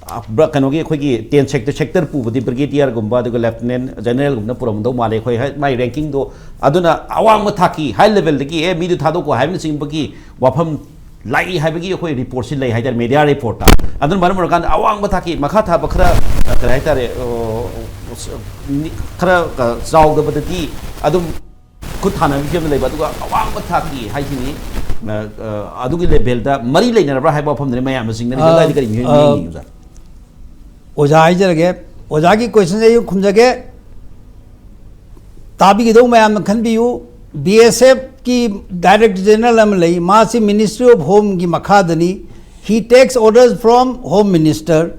ꯑ, ꯕ꯭ꯔ-, ꯀꯩꯅꯣꯒꯤ ꯑꯩꯈꯣꯏꯒꯤ ten sector, sector ꯄꯨꯕꯗꯤ brigadierꯒꯨꯝꯕ ꯑꯗꯨꯒ lieutenant generalꯒꯨꯝꯕꯅ ꯄꯨꯔꯝꯗꯧ ꯃꯥꯜꯂꯦ꯫ ꯑꯩꯈꯣꯏ ꯍ-, ꯃꯥꯏ rankingꯗꯣ ꯑꯗꯨꯅ ꯑꯋꯥꯡꯕ ꯊꯥꯛꯀꯤ high levelꯗꯒꯤ, "ꯑꯦ, ꯃꯤꯗꯨ ꯊꯥꯗꯣꯛꯀꯣ" ꯍꯥꯏꯕꯅꯆꯤꯡꯕꯒꯤ ꯋꯥꯐꯝ ꯂꯥꯛꯏ ꯍꯥꯏꯕꯒꯤ ꯑꯩꯈꯣꯏ reportꯁꯤ ꯂꯩ ꯍꯥꯏꯇꯥꯔꯦ, media reportꯇ꯫ ꯑꯗꯨꯅ ꯃꯔꯝ ꯑꯣꯏꯔꯀꯥꯟꯗ ꯑꯋꯥꯡꯕ ꯊꯥꯛꯀꯤ ꯃꯈꯥ ꯊꯥꯕ ꯈꯔ, ꯑ, ꯀꯔꯤ ꯍꯥꯏꯇꯥꯔꯦ, ꯑ, ꯈꯔ, ꯑ, ꯆꯥꯎꯗꯕꯗꯗꯤ ꯑꯗꯨꯝ ꯈꯨꯠ ꯊꯥꯅꯕꯒꯤ ꯐꯤꯕꯝꯗ ꯂꯩꯕ, ꯑꯗꯨꯒ ꯑꯋꯥꯡꯕ ꯊꯥꯛꯀꯤ ꯍꯥꯏꯁꯤꯅꯤ, ꯑ, ꯑ, ꯑꯗꯨꯒꯤ levelꯗ ꯃꯔꯤ ꯂꯩꯅꯔꯕ꯭ꯔꯥ ꯍꯥꯏꯕ ꯋꯥꯐꯝꯗꯨꯅꯤ ꯃꯌꯥꯝꯅ ꯆꯤꯡꯅꯔꯤꯁꯦ꯫ ꯑ, ꯑꯗꯨꯗꯥꯏꯗꯤ ꯀꯔꯤ ꯃꯤꯠꯌꯦꯡ ꯑ, ꯌꯦꯡꯉꯤ, ꯑꯣꯖꯥ? ꯑꯣꯖꯥ ꯍꯥꯏꯖꯔꯒꯦ, ꯑꯣꯖꯥꯒꯤ questionꯁꯦ ꯑꯩ ꯈꯨꯝꯖꯒꯦ꯫ ꯇꯥꯕꯤꯒꯗꯧꯕ ꯃꯌꯥꯝꯅ ꯈꯟꯕꯤꯌꯨ, BSFꯀꯤ Director General ꯑꯃ ꯂꯩ, ꯃꯥꯁꯤ Ministry of Homeꯒꯤ ꯃꯈꯥꯗꯅꯤ꯫ He takes orders from Home Minister꯫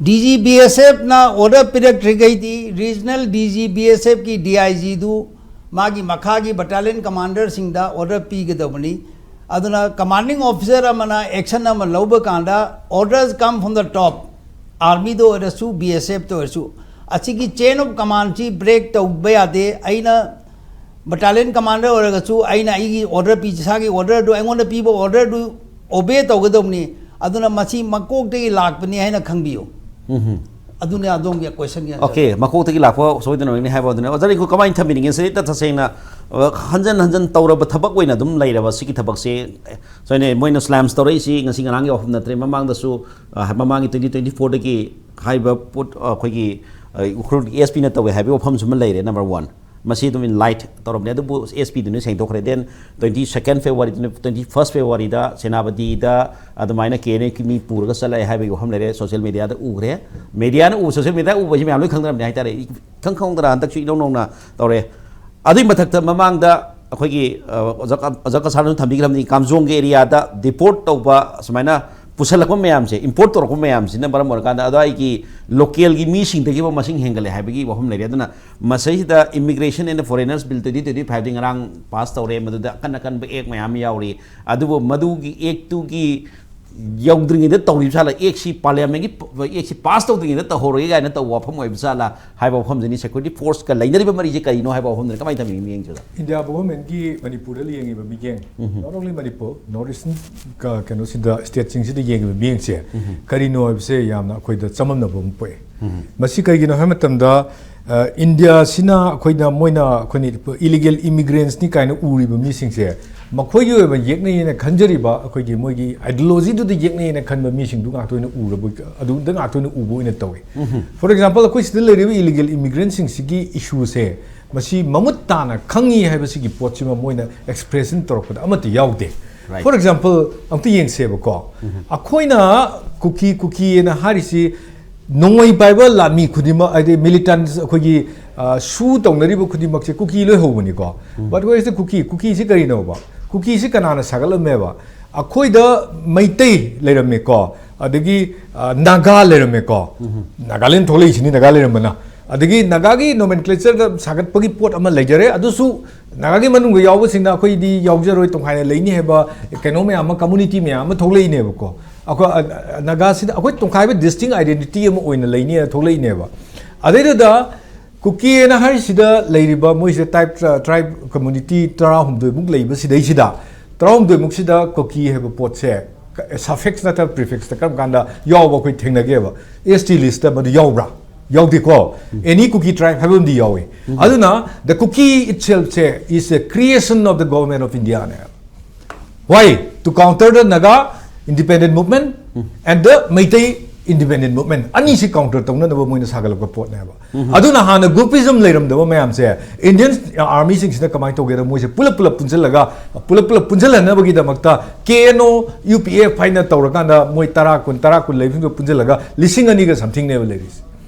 DG BSFꯅ order ꯄꯤꯔꯛꯇ꯭ꯔꯤꯈꯩꯗꯤ regional DG BSFꯀꯤ DIGꯗꯨ ꯃꯥꯒꯤ ꯃꯈꯥꯒꯤ battalion commanderꯁꯤꯡꯗ order ꯄꯤꯒꯗꯕꯅꯤ꯫ ꯑꯗꯨꯅ commanding officer ꯑꯃꯅ action ꯑꯃ ꯂꯧꯕ ꯀꯥꯟꯗ orders come from the top꯫ Armyꯗ ꯑꯣꯏꯔꯁꯨ, BSFꯇ ꯑꯣꯏꯔꯁꯨ, ꯑꯁꯤꯒꯤ chain of commandꯁꯤ break ꯇꯧꯕ ꯌꯥꯗꯦ꯫ ꯑꯩꯅ battalion commander ꯑꯣꯏꯔꯒꯁꯨ ꯑꯩꯅ ꯑꯩꯒꯤ order ꯄꯤ, ꯏꯁꯥꯒꯤ orderꯗꯨ, ꯑꯩꯉꯣꯟꯗ ꯄꯤꯕ orderꯗꯨ obey ꯇꯧꯒꯗꯧꯕꯅꯤ꯫ ꯑꯗꯨꯅ ꯃꯁꯤ ꯃꯀꯣꯛꯇꯒꯤ ꯂꯥꯛꯄꯅꯤ ꯍꯥꯏꯅ ꯈꯪꯕꯤꯌꯨ꯫ ꯑꯗꯨꯅ ꯑꯗꯣꯝꯒꯤ questionꯒꯤ answer꯫ Okay, ꯃꯀꯣꯛꯇꯒꯤ ꯂꯥꯛꯄ ꯁꯣꯏꯗꯅ ꯑꯣꯏꯒꯅꯤ ꯍꯥꯏꯕ ꯑꯗꯨꯅ ꯑꯣꯖꯥ ꯔꯤꯡꯀꯨ ꯀꯃꯥꯏꯅ ꯊꯝꯕꯤꯅꯤꯡꯉꯤ? ꯁꯤ ꯇꯁꯦꯡꯅ, ꯑ, ꯍꯟꯖꯟ ꯍꯟꯖꯟ ꯇꯧꯔꯕ ꯊꯕꯛ ꯑꯣꯏꯅ ꯑꯗꯨꯝ ꯂꯩꯔꯕ ꯁꯤꯒꯤ ꯊꯕꯛꯁꯦ꯫ ꯁꯣꯏꯅ ꯃꯣꯏꯅ slams ꯇꯧꯔꯛꯏꯁꯤ ꯉꯁꯤ ꯉꯔꯥꯡꯒꯤ ꯋꯥꯐꯝ ꯅꯠꯇ꯭ꯔꯦ꯫ ꯃꯃꯥꯡꯗꯁꯨ, ꯑ, ꯃꯃꯥꯡꯒꯤ twenty twenty fourꯗꯒꯤ ꯍꯥꯏꯔꯤꯕ ꯄꯣꯠ, ꯑ, ꯑꯩꯈꯣꯏꯒꯤ, ꯑ, ꯎꯈ꯭ꯔꯨꯜꯒꯤ SPꯅ ꯇꯧꯋꯦ ꯍꯥꯏꯕꯒꯤ ꯋꯥꯐꯝꯁꯨ ꯑꯃ ꯂꯩꯔꯦ, number one꯫ ꯃꯁꯤ ꯑꯗꯨꯝ light ꯇꯧꯔꯝꯅꯦ, ꯑꯗꯨꯕꯨ SPꯗꯨꯅ ꯁꯦꯡꯗꯣꯛꯈ꯭ꯔꯦ꯫ Then twenty second Februaryꯗꯨꯅ, twenty first Februaryꯗ ꯁꯦꯅꯥꯄꯇꯤꯗ ꯑꯗꯨꯃꯥꯏꯅ KNAꯒꯤ ꯃꯤ ꯄꯨꯔꯒ ꯆꯠꯂꯛꯑꯦ ꯍꯥꯏꯕꯒꯤ ꯋꯥꯐꯝ ꯂꯩꯔꯦ꯫ Social mediaꯗ ꯎꯈ꯭ꯔꯦ꯫ Mediaꯅ ꯎ, social mediaꯗ ꯎꯕꯁꯤ ꯃꯌꯥꯝ ꯂꯣꯏ ꯈꯪꯅꯔꯝꯅꯦ ꯍꯥꯏꯇꯥꯔꯦ꯫ ꯏꯈꯪ ꯈꯪꯍꯧꯗꯅ ꯍꯟꯗꯛꯁꯨ ꯏꯅꯧ ꯅꯧꯅ ꯇꯧꯔꯦ꯫ ꯑꯗꯨꯒꯤ ꯃꯊꯛꯇ ꯃꯃꯥꯡꯗ ꯑꯩꯈꯣꯏꯒꯤ, ꯑ, ꯑꯣꯖꯥ ꯀ-, ꯑꯣꯖꯥ ꯀꯁꯥꯔꯅꯁꯨ ꯊꯝꯕꯤꯈ꯭ꯔꯕꯅꯤ, ꯀꯥꯝꯖꯣꯡꯒꯤ areaꯗ deport ꯇꯧꯕ, ꯁꯨꯃꯥꯏꯅ ꯄꯨꯁꯜꯂꯛꯄ ꯃꯌꯥꯝꯁꯦ, import ꯇꯧꯔꯛꯄ ꯃꯌꯥꯝꯁꯤꯅ ꯃꯔꯝ ꯑꯣꯏꯔꯀꯥꯟꯗ ꯑꯗꯨꯋꯥꯏꯒꯤ localꯒꯤ ꯃꯤꯁꯤꯡꯗꯒꯤ ꯐꯥꯎ ꯃꯁꯤꯡ ꯍꯦꯟꯒꯠꯂꯦ ꯍꯥꯏꯕꯒꯤ ꯋꯥꯐꯝ ꯂꯩꯔꯦ꯫ ꯑꯗꯨꯅ ꯃꯁꯤꯗꯩꯁꯤꯗ Immigration and Foreigners Bill twenty twenty fiveꯗꯤ ꯉꯔꯥꯡ pass ꯇꯧꯔꯦ, ꯃꯗꯨꯗ ꯑꯀꯟ ꯑꯀꯟꯕ act ꯃꯌꯥꯝ ꯑꯃ ꯌꯥꯎꯔꯤ꯫ ꯑꯗꯨꯕꯨ ꯃꯗꯨꯒꯤ actꯇꯨꯒꯤ ꯌꯧꯗ꯭ꯔꯤꯉꯩꯗ ꯇꯧꯔꯤꯕ ꯖꯥꯠꯂ, actꯁꯤ parliamentꯀꯤ ꯄ-, actꯁꯤ pass ꯇꯧꯗ꯭ꯔꯤꯉꯩꯗ ꯇꯧꯍꯧꯔꯒꯦ ꯀꯥꯏꯅ ꯇꯧꯕ ꯋꯥꯐꯝ ꯑꯣꯏꯕ ꯖꯥꯠꯂ ꯍꯥꯏꯕ ꯋꯥꯐꯝꯁꯤꯅꯤ꯫ Security forceꯀ ꯂꯩꯅꯔꯤꯕ ꯃꯔꯤꯁꯦ ꯀꯔꯤꯅꯣ ꯍꯥꯏꯕ ꯋꯥꯐꯝꯗꯨꯅꯤ꯫ ꯀꯃꯥꯏꯅ ꯊꯝꯕꯤꯅꯤ ꯃꯤꯠꯌꯦꯡꯁꯤꯗ? India governmentꯀꯤ ꯃꯅꯤꯄꯨꯔꯗ ꯌꯦꯡꯉꯤꯕ ꯃꯤꯠꯌꯦꯡ, not only Manipur, North Eastern ꯀ-, ꯀꯩꯅꯣꯁꯤꯗ, stateꯁꯤꯡꯁꯤꯗ ꯌꯦꯡꯉꯤꯕ ꯃꯤꯠꯌꯦꯡꯁꯦ ꯀꯔꯤꯅꯣ ꯍꯥꯏꯕꯁꯦ ꯌꯥꯝꯅ ꯑꯩꯈꯣꯏꯗ ꯆꯃꯝꯅꯕ ꯑꯃ ꯄꯣꯛꯑꯦ꯫ ꯃꯁꯤ ꯀꯩꯒꯤꯅꯣ ꯍꯥꯏꯕ ꯃꯇꯝꯗ, ꯑ, ꯏꯟꯗꯤꯌꯥꯁꯤꯅ ꯑꯩꯈꯣꯏꯅ, ꯃꯣꯏꯅ ꯑꯩꯈꯣꯏꯅ illegal immigrants ꯅꯤ ꯀꯥꯏꯅ ꯎꯔꯤꯕ ꯃꯤꯁꯤꯡꯁꯦ ꯃꯈꯣꯏꯒꯤ ꯑꯣꯏꯕ ꯌꯦꯛꯅꯩꯅ ꯈꯟꯖꯔꯤꯕ, ꯑꯩꯈꯣꯏꯒꯤ ꯃꯣꯏꯒꯤ ideologyꯗꯨꯗ ꯌꯦꯛꯅꯩꯅ ꯈꯟꯕ ꯃꯤꯁꯤꯡꯗꯨ ꯉꯥꯛꯇ ꯑꯣꯏꯅ ꯎꯔꯕ, ꯑꯗꯨꯗ ꯉꯥꯛꯇ ꯑꯣꯏꯅ ꯎꯕ ꯑꯣꯏꯅ ꯇꯧꯏ꯫ For example, ꯑꯩꯈꯣꯏ ꯁꯤꯗ ꯂꯩꯔꯤꯕ illegal immigrantꯁꯤꯡꯁꯤꯒꯤ issueꯁꯦ, ꯃꯁꯤ ꯃꯃꯨꯠ ꯇꯥꯅ ꯈꯪꯉꯤ ꯍꯥꯏꯕꯁꯤꯒꯤ ꯄꯣꯠꯁꯤꯃ ꯃꯣꯏꯅ expression ꯇꯧꯔꯛꯄꯗ ꯑꯃꯠꯇ ꯌꯥꯎꯗꯦ꯫ Right. For example, ꯑꯝꯇ ꯌꯦꯡꯁꯦꯕꯀꯣ, ꯑꯩꯈꯣꯏꯅ ꯀꯨꯀꯤ, ꯀꯨꯀꯤꯑꯅ ꯍꯥꯏꯔꯤꯁꯤ ꯅꯣꯡꯃꯩ ꯄꯥꯏꯕ ꯂꯥꯟꯃꯤ ꯈꯨꯗꯤꯡꯃꯛ, ꯍꯥꯏꯗꯤ militants, ꯑꯩꯈꯣꯏꯒꯤ, ꯑ, ꯁꯨ ꯇꯧꯅꯔꯤꯕ ꯈꯨꯗꯤꯡꯃꯛꯁꯦ ꯀꯨꯀꯤ ꯂꯣꯏ ꯍꯧꯕꯅꯤꯀꯣ꯫ But where is the ꯀꯨꯀꯤ? ꯀꯨꯀꯤꯁꯤ ꯀꯔꯤꯅꯣꯕ? ꯀꯨꯀꯤꯁꯤ ꯀꯅꯥꯅ ꯁꯥꯒꯠꯂꯝꯃꯦꯕ? ꯑꯩꯈꯣꯏꯗ ꯃꯩꯇꯩ ꯂꯩꯔꯝꯃꯦꯀꯣ, ꯑꯗꯒꯤ, ꯑ, ꯅꯥꯒꯥ ꯂꯩꯔꯝꯃꯦꯀꯣ꯫ ꯅꯥꯒꯥꯂꯦꯟ ꯊꯣꯛꯂꯛꯏꯁꯤꯅꯤ ꯅꯥꯒꯥ ꯂꯩꯔꯝꯕꯅ꯫ ꯑꯗꯒꯤ ꯅꯥꯒꯥꯒꯤ nomenclatureꯗ ꯁꯥꯒꯠꯄꯒꯤ ꯄꯣꯠ ꯑꯃ ꯂꯩꯖꯔꯦ, ꯑꯗꯨꯁꯨ ꯅꯥꯒꯥꯒꯤ ꯃꯅꯨꯡꯗ ꯌꯥꯎꯕꯁꯤꯡꯅ ꯑꯩꯈꯣꯏꯗꯤ ꯌꯥꯎꯖꯔꯣꯏ, ꯇꯣꯡꯈꯥꯏꯅ ꯂꯩꯅꯤ ꯍꯥꯏꯕ ꯀꯩꯅꯣ ꯃꯌꯥꯝ ꯑꯃ, community ꯃꯌꯥꯝ ꯑꯃ ꯊꯣꯛꯂꯛꯏꯅꯦꯕꯀꯣ꯫ ꯑꯩꯈꯣꯏ, ꯑ, ꯑ, ꯅꯥꯒꯥꯁꯤꯗ ꯑꯩꯈꯣꯏ ꯇꯣꯡꯈꯥꯏꯕ distinct identity ꯑꯃ ꯑꯣꯏꯅ ꯂꯩꯅꯤ ꯍꯥꯏꯅ ꯊꯣꯛꯂꯛꯏꯅꯦꯕ꯫ ꯑꯗꯩꯗꯨꯗ ꯀꯨꯀꯤ ꯍꯥꯏꯅ ꯍꯥꯏꯔꯤꯁꯤꯗ ꯂꯩꯔꯤꯕ ꯃꯣꯏꯁꯦ ꯇꯥꯏꯞ ꯇ꯭ꯔꯥꯏꯕ ꯀꯝꯃ꯭ꯌꯨꯅꯤꯇꯤ ꯇꯔꯥꯍꯨꯝꯗꯣꯏꯃꯨꯛ ꯂꯩꯕꯁꯤꯗꯩꯁꯤꯗ, ꯇꯔꯥꯍꯨꯝꯗꯣꯏꯃꯨꯛꯁꯤꯗ ꯀꯨꯀꯤ ꯍꯥꯏꯕ ꯄꯣꯠꯁꯦ suffix ꯅꯠꯇ꯭ꯔꯒ prefix ꯇ ꯀꯔꯝ ꯀꯥꯟꯗ ꯌꯥꯎꯕ ꯑꯩꯈꯣꯏ ꯊꯦꯡꯅꯒꯦꯕ? S T list ꯇ ꯃꯗꯨ ꯌꯥꯎꯕ꯭ꯔꯥ? ꯌꯥꯎꯗꯦꯀꯣ. Any Kuki tribe ꯍꯥꯏꯕ ꯑꯃꯗꯤ ꯌꯥꯎꯏ꯫ ꯑꯗꯨꯅ the Kuki itself say is a creation of the government of India ꯅꯦ꯫ Why? To counter the Naga independent movement and the Meitei independent movement. ꯑꯅꯤꯁꯤ counter ꯇꯧꯅꯅꯕ ꯃꯣꯏꯅ ꯁꯥꯒꯠꯂꯛꯄ ꯄꯣꯠꯅꯦꯕ꯫ ꯑꯗꯨꯅ ꯍꯥꯟꯅ groupism ꯂꯩꯔꯝꯗꯕ ꯃꯌꯥꯝꯁꯦ Indian army ꯁꯤꯡꯁꯤꯅ ꯀꯃꯥꯏꯅ ꯇꯧꯒꯦꯗ, ꯃꯣꯏꯁꯦ ꯄꯨꯂꯞ ꯄꯨꯂꯞ ꯄꯨꯟꯁꯤꯜꯂꯒ, ꯄꯨꯂꯞ ꯄꯨꯂꯞ ꯄꯨꯟꯁꯤꯜꯍꯟꯅꯕꯒꯤꯗꯃꯛꯇ K N O, U P F ꯍꯥꯏꯅ ꯇꯧꯔꯀꯥꯟꯗ ꯃꯣꯏ ꯇꯔꯥ, ꯀꯨꯟ, ꯇꯔꯥ, ꯀꯨꯟ ꯂꯩꯕꯁꯤꯡꯗꯣ ꯄꯨꯟꯁꯤꯜꯂꯒ ꯂꯤꯁꯤꯡ ꯑꯅꯤꯒ something ꯅꯦꯕ ꯂꯩꯔꯤꯁꯦ꯫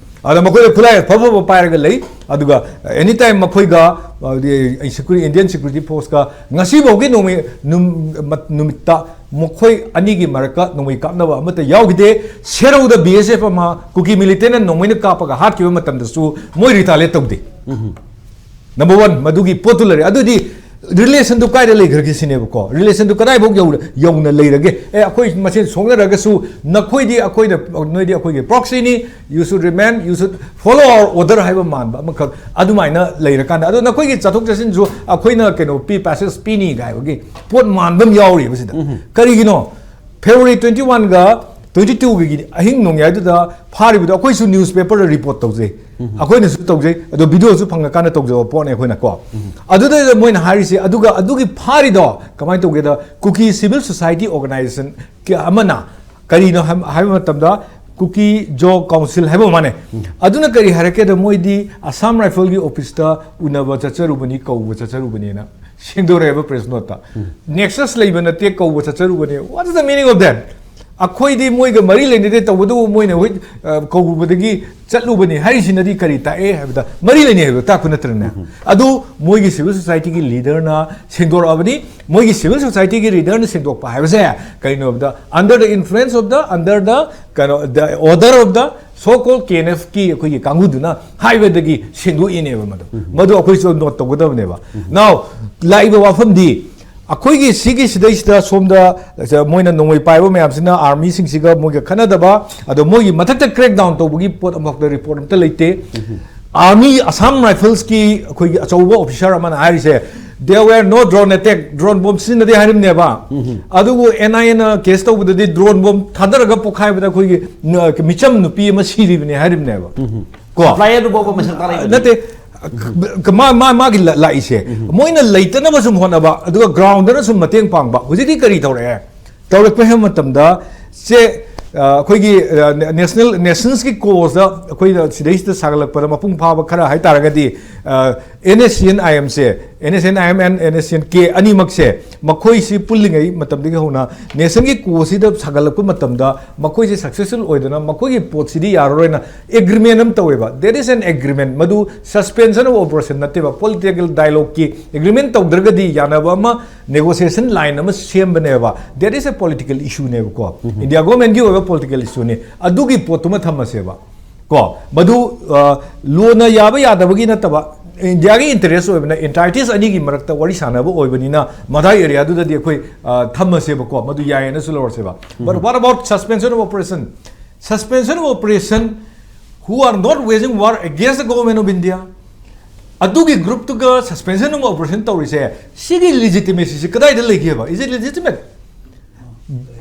ꯑꯗ ꯃꯈꯣꯏꯗ ꯈꯨꯠꯂꯥꯏ ꯑꯐ ꯑꯐꯕ ꯄꯥꯏꯔꯒ ꯂꯩ꯫ ꯑꯗꯨꯒ any time ꯃꯈꯣꯏꯒ, ꯑ, security, Indian Security Force ꯀ ꯉꯁꯤꯐꯥꯎꯒꯤ ꯅꯣꯡꯃꯩ, ꯅꯨꯝ-, ꯃ-, ꯅꯨꯃꯤꯠꯇ ꯃꯈꯣꯏ ꯑꯅꯤꯒꯤ ꯃꯔꯛꯇ ꯅꯣꯡꯃꯩ ꯀꯥꯞꯅꯕ ꯑꯃꯠꯇ ꯌꯥꯎꯈꯤꯗꯦ꯫ ꯁꯦꯔꯧꯗ B S F ꯑꯃ ꯀꯨꯀꯤ militant ꯅ ꯅꯣꯡꯃꯩꯅ ꯀꯥꯞꯄꯒ ꯍꯥꯠꯈꯤꯕ ꯃꯇꯝꯗꯁꯨ ꯃꯣꯏ retaliate ꯇꯧꯗꯦ꯫ Number one, ꯃꯗꯨꯒꯤ ꯄꯣꯠꯇꯨ ꯂꯩꯔꯦ꯫ ꯑꯗꯨꯗꯤ relation ꯗꯨ ꯀꯥꯏꯗ ꯂꯩꯈ꯭ꯔꯒꯦ ꯁꯤꯅꯦꯕꯀꯣ꯫ Relation ꯗꯨ ꯀꯗꯥꯏꯐꯥꯎ ꯌꯧ-, ꯌꯧꯅ ꯂꯩꯔꯒꯦ? ꯑꯦ, ꯑꯩꯈꯣꯏ ꯃꯁꯦꯟ ꯁꯣꯛꯅꯔꯒꯁꯨ ꯅꯈꯣꯏꯗꯤ ꯑꯩꯈꯣꯏꯅ, ꯅꯣꯏꯗꯤ ꯑꯩꯈꯣꯏꯒꯤ proxy ꯅꯤ, you should remain, you should follow our order ꯍꯥꯏꯕ ꯃꯥꯟꯕ ꯑꯃꯈꯛ ꯑꯗꯨꯃꯥꯏꯅ ꯂꯩꯔꯀꯥꯟꯗ, ꯑꯗꯣ ꯅꯈꯣꯏꯒꯤ ꯆꯠꯊꯣꯛ ꯆꯠꯁꯤꯟꯁꯨ ꯑꯩꯈꯣꯏꯅ ꯀꯩꯅꯣ ꯄꯤ, passage ꯄꯤꯅꯤ ꯀꯥꯏꯕꯒꯤ ꯄꯣꯠ ꯃꯥꯟꯕ ꯑꯃ ꯌꯥꯎꯔꯤꯕ ꯁꯤꯗ꯫ ꯀꯔꯤꯒꯤꯅꯣ? February twenty one ꯒ twenty two ꯒꯤ ꯑꯍꯤꯡ ꯅꯣꯡꯌꯥꯏꯗꯨꯗ ꯐꯥꯔꯤꯕꯗꯣ ꯑꯩꯈꯣꯏꯁꯨ newspaper ꯗ report ꯇꯧꯖꯩ꯫ ꯑꯩꯈꯣꯏꯅꯁꯨ ꯇꯧꯖꯩ, ꯑꯗꯣ video ꯁꯨ ꯐꯪꯉꯀꯥꯟꯗ ꯇꯧꯖꯕ ꯄꯣꯠꯅꯦ ꯑꯩꯈꯣꯏꯅ ꯀꯣ꯫ ꯑꯗꯨꯗ ꯃꯣꯏꯅ ꯍꯥꯏꯔꯤꯁꯦ, ꯑꯗꯨꯒ ꯑꯗꯨꯒꯤ ꯐꯥꯔꯤꯗꯣ ꯀꯃꯥꯏꯅ ꯇꯧꯒꯦꯗ, ꯀꯨꯀꯤ civil society organization ꯀꯌꯥ ꯑꯃꯅ ꯀꯔꯤꯅꯣ ꯍꯥꯏ-, ꯍꯥꯏꯕ ꯃꯇꯝꯗ, Kuki Zo Council ꯍꯥꯏꯕ ꯑꯃꯅꯦ꯫ ꯑꯗꯨꯅ ꯀꯔꯤ ꯍꯥꯏꯔꯛꯀꯦꯗ, ꯃꯣꯏꯗꯤ Assam Rifle ꯒꯤ office ꯇ ꯎꯅꯕ ꯆꯠꯆꯔꯨꯕꯅꯤ, ꯀꯧꯕ ꯆꯠꯆꯔꯨꯕꯅꯦꯅ ꯁꯦꯡꯗꯣꯔꯛꯑꯦꯕ press note ꯇ꯫ Nexus ꯂꯩꯕ ꯅꯠꯇꯦ, ꯀꯧꯕ ꯆꯠꯆꯔꯨꯕꯅꯦ꯫ What is the meaning of that? ꯑꯩꯈꯣꯏꯗꯤ ꯃꯣꯏꯒ ꯃꯔꯤ ꯂꯩꯅꯗꯦ, ꯇꯧꯕꯇꯕꯨ ꯃꯣꯏꯅ ꯍꯣꯏ, ꯑ, ꯀꯧꯔꯨꯕꯗꯒꯤ ꯆꯠꯂꯨꯕꯅꯤ ꯍꯥꯏꯔꯤꯁꯤꯅꯗꯤ ꯀꯔꯤ ꯇꯥꯛꯑꯦ ꯍꯥꯏꯕꯗ, ꯃꯔꯤ ꯂꯩꯅꯩ ꯍꯥꯏꯕꯗꯣ ꯇꯥꯛꯄ ꯅꯠꯇ꯭ꯔꯅꯦ? ꯑꯗꯨ ꯃꯣꯏꯒꯤ civil society ꯒꯤ leader ꯅ ꯁꯦꯡꯗꯣꯔꯛꯑꯕꯅꯤ꯫ ꯃꯣꯏꯒꯤ civil society ꯒꯤ leader ꯅ ꯁꯦꯡꯗꯣꯛꯄ ꯍꯥꯏꯕꯁꯦ ꯀꯔꯤꯅꯣ ꯍꯥꯏꯕꯗ, under the influence of the, under the, ꯀꯩꯅꯣ, the order of the so called K N F ꯀꯤ ꯑꯩꯈꯣꯏꯒꯤ ꯀꯥꯡꯕꯨꯗꯨꯅ ꯍꯥꯏꯕꯗꯒꯤ ꯁꯦꯡꯗꯣꯛꯏꯅꯦꯕ ꯃꯗꯨ꯫ ꯃꯗꯨ ꯑꯩꯈꯣꯏꯁꯨ note ꯇꯧꯒꯗꯕꯅꯦꯕ꯫ Now, ꯂꯥꯛꯏꯕ ꯋꯥꯐꯝꯗꯤ, ꯑꯩꯈꯣꯏꯒꯤ ꯁꯤꯒꯤ ꯁꯤꯗꯩꯁꯤꯗ ꯁꯣꯝꯗ ꯃꯣꯏꯅ ꯅꯣꯡꯃꯩ ꯄꯥꯏꯕ ꯃꯌꯥꯝꯁꯤꯅ ꯑꯥꯔꯃꯤꯁꯤꯡꯁꯤꯒ ꯃꯣꯏꯒ ꯈꯠꯅꯗꯕ, ꯑꯗꯣ ꯃꯣꯏꯒꯤ ꯃꯊꯛꯇ ꯀ꯭ꯔꯦꯛ ꯗꯥꯎꯟ ꯇꯧꯕꯒꯤ ꯄꯣꯠ ꯑꯃꯐꯥꯎꯗ ꯔꯤꯄꯣꯔꯠ ꯑꯝꯇ ꯂꯩꯇꯦ꯫ ꯑꯥꯔꯃꯤ ꯑꯁꯥꯝ ꯔꯥꯏꯐꯜꯁꯀꯤ ꯑꯩꯈꯣꯏꯒꯤ ꯑꯆꯧꯕ ꯑꯣꯐꯤꯁꯥꯔ ꯑꯃꯅ ꯍꯥꯏꯔꯤꯁꯦ, "There were no drone attack, drone bomb ꯁꯤꯖꯤꯟꯅꯗꯦ" ꯍꯥꯏꯔꯤꯕꯅꯦꯕ꯫ ꯑꯗꯨꯕꯨ ꯑꯦꯟ ꯑꯥꯏ ꯑꯦꯅ ꯀꯦꯁ ꯇꯧꯕꯗꯗꯤ ꯗ꯭ꯔꯣꯟ ꯕꯣꯝ ꯊꯥꯗꯔꯒ ꯄꯣꯈꯥꯏꯕꯗ ꯑꯩꯈꯣꯏꯒꯤ ꯅ-, ꯃꯤꯆꯝ ꯅꯨꯄꯤ ꯑꯃ ꯁꯤꯔꯤꯕꯅꯦ ꯍꯥꯏꯔꯤꯕꯅꯦꯕ꯫ ꯀꯣ? ꯁꯄ꯭ꯂꯥꯏꯌꯔꯗꯨ ꯐꯥꯎꯕ ꯃꯁꯛ ꯇꯥꯛꯂꯛꯏꯕꯅꯤ꯫ ꯅꯠꯇꯦ, ꯃꯥ, ꯃꯥ, ꯃꯥꯒꯤ ꯂ-, ꯂꯥꯛꯏꯁꯦ, ꯃꯣꯏꯅ ꯂꯩꯇꯅꯕ ꯁꯨꯝ ꯍꯣꯠꯅꯕ, ꯑꯗꯨꯒ ꯒ꯭ꯔꯥꯎꯟꯗꯅ ꯁꯨꯝ ꯃꯇꯦꯡ ꯄꯥꯡꯕ꯫ ꯍꯧꯖꯤꯛꯇꯤ ꯀꯔꯤ ꯇꯧꯔꯛꯑꯦ? ꯇꯧꯔꯛꯄ ꯍꯥꯏꯕ ꯃꯇꯝꯗ, ꯁꯦ, ꯑ, ꯑꯩꯈꯣꯏꯒꯤ, ꯑ, ꯅꯦ-, ꯅꯦꯁꯅꯦꯜ, ꯅꯦꯁꯟꯁꯀꯤ ꯀꯣꯁꯇ ꯑꯩꯈꯣꯏꯅ ꯁꯤꯗꯩꯁꯤꯗ ꯁꯥꯒꯠꯂꯛꯄꯗ ꯃꯄꯨꯡ ꯐꯥꯕ ꯈꯔ ꯍꯥꯏ ꯇꯥꯔꯒꯗꯤ, ꯑ, and S C N I ꯑꯦꯝꯁꯦ, N S C N I M and N S C N ꯀꯦ ꯑꯅꯤꯃꯛꯁꯦ, ꯃꯈꯣꯏꯁꯤ ꯄꯨꯜꯂꯤꯉꯩ ꯃꯇꯝꯗꯒꯤ ꯍꯧꯅ ꯅꯦꯁꯟꯒꯤ ꯀꯣꯁꯁꯤꯗ ꯁꯥꯒꯠꯂꯛꯄ ꯃꯇꯝꯗ ꯃꯈꯣꯏꯁꯤ ꯁꯛꯁꯦꯁꯐꯨꯜ ꯑꯣꯏꯗꯅ ꯃꯈꯣꯏꯒꯤ ꯄꯣꯠꯁꯤꯗꯤ ꯌꯥꯔꯔꯣꯏꯅ ꯑꯦꯒ꯭ꯔꯤꯃꯦꯟ ꯑꯃ ꯇꯧꯋꯦꯕ꯫ There is an agreement. ꯃꯗꯨ suspension of operation ꯅꯠꯇꯦꯕ, ꯄꯣꯂꯤꯇꯤꯀꯦꯜ ꯗꯥꯏꯂꯣꯒꯀꯤ ꯑꯦꯒ꯭ꯔꯤꯃꯦꯟ ꯇꯧꯗ꯭ꯔꯒꯗꯤ ꯌꯥꯅꯕ ꯑꯃ, ꯅꯦꯒꯣꯁꯤꯌꯦꯁꯟ ꯂꯥꯏꯟ ꯑꯃ ꯁꯦꯝꯕꯅꯦꯕ꯫ That is a political issue ꯅꯦꯕꯀꯣ꯫ ꯏꯟꯗꯤꯌꯥ ꯒꯣꯔꯃꯦꯟꯒꯤ ꯑꯣꯏꯕ ꯄꯣꯂꯤꯇꯤꯀꯦꯜ ꯏꯁꯨꯅꯤ꯫ ꯑꯗꯨꯒꯤ ꯄꯣꯠꯇꯨꯃ ꯊꯝꯃꯁꯦꯕ꯫ ꯀꯣ, ꯃꯗꯨ, ꯑ, ꯂꯣꯅ ꯌꯥꯕ ꯌꯥꯗꯕꯒꯤ ꯅꯠꯇꯕ, ꯏꯟꯗꯤꯌꯥꯒꯤ ꯏꯟꯇꯔꯦꯁ ꯑꯣꯏꯕꯅ, ꯏꯟꯇꯥꯏꯇꯤꯁ ꯑꯅꯤꯒꯤ ꯃꯔꯛꯇ ꯋꯥꯔꯤ ꯁꯥꯟꯅꯕ ꯑꯣꯏꯕꯅꯤꯅ, ꯃꯗꯥꯏ ꯑꯦꯔꯤꯌꯥꯗꯨꯗꯗꯤ ꯑꯩꯈꯣꯏ, ꯑ, ꯊꯝꯃꯁꯦꯕꯀꯣ, ꯃꯗꯨ ꯌꯥꯏꯌꯦꯅꯁꯨ ꯂꯧꯔꯁꯦꯕ꯫ But what about suspension of operation? Suspension of operation who are not waging war against the government of India, ꯑꯗꯨꯒꯤ ꯒ꯭ꯔꯨꯞꯇꯨꯒ suspension of operation ꯇꯧꯔꯤꯁꯦ, ꯁꯤꯒꯤ legitimacy ꯁꯤ ꯀꯗꯥꯏꯗ ꯂꯩꯒꯦꯕ? Is it legitimate?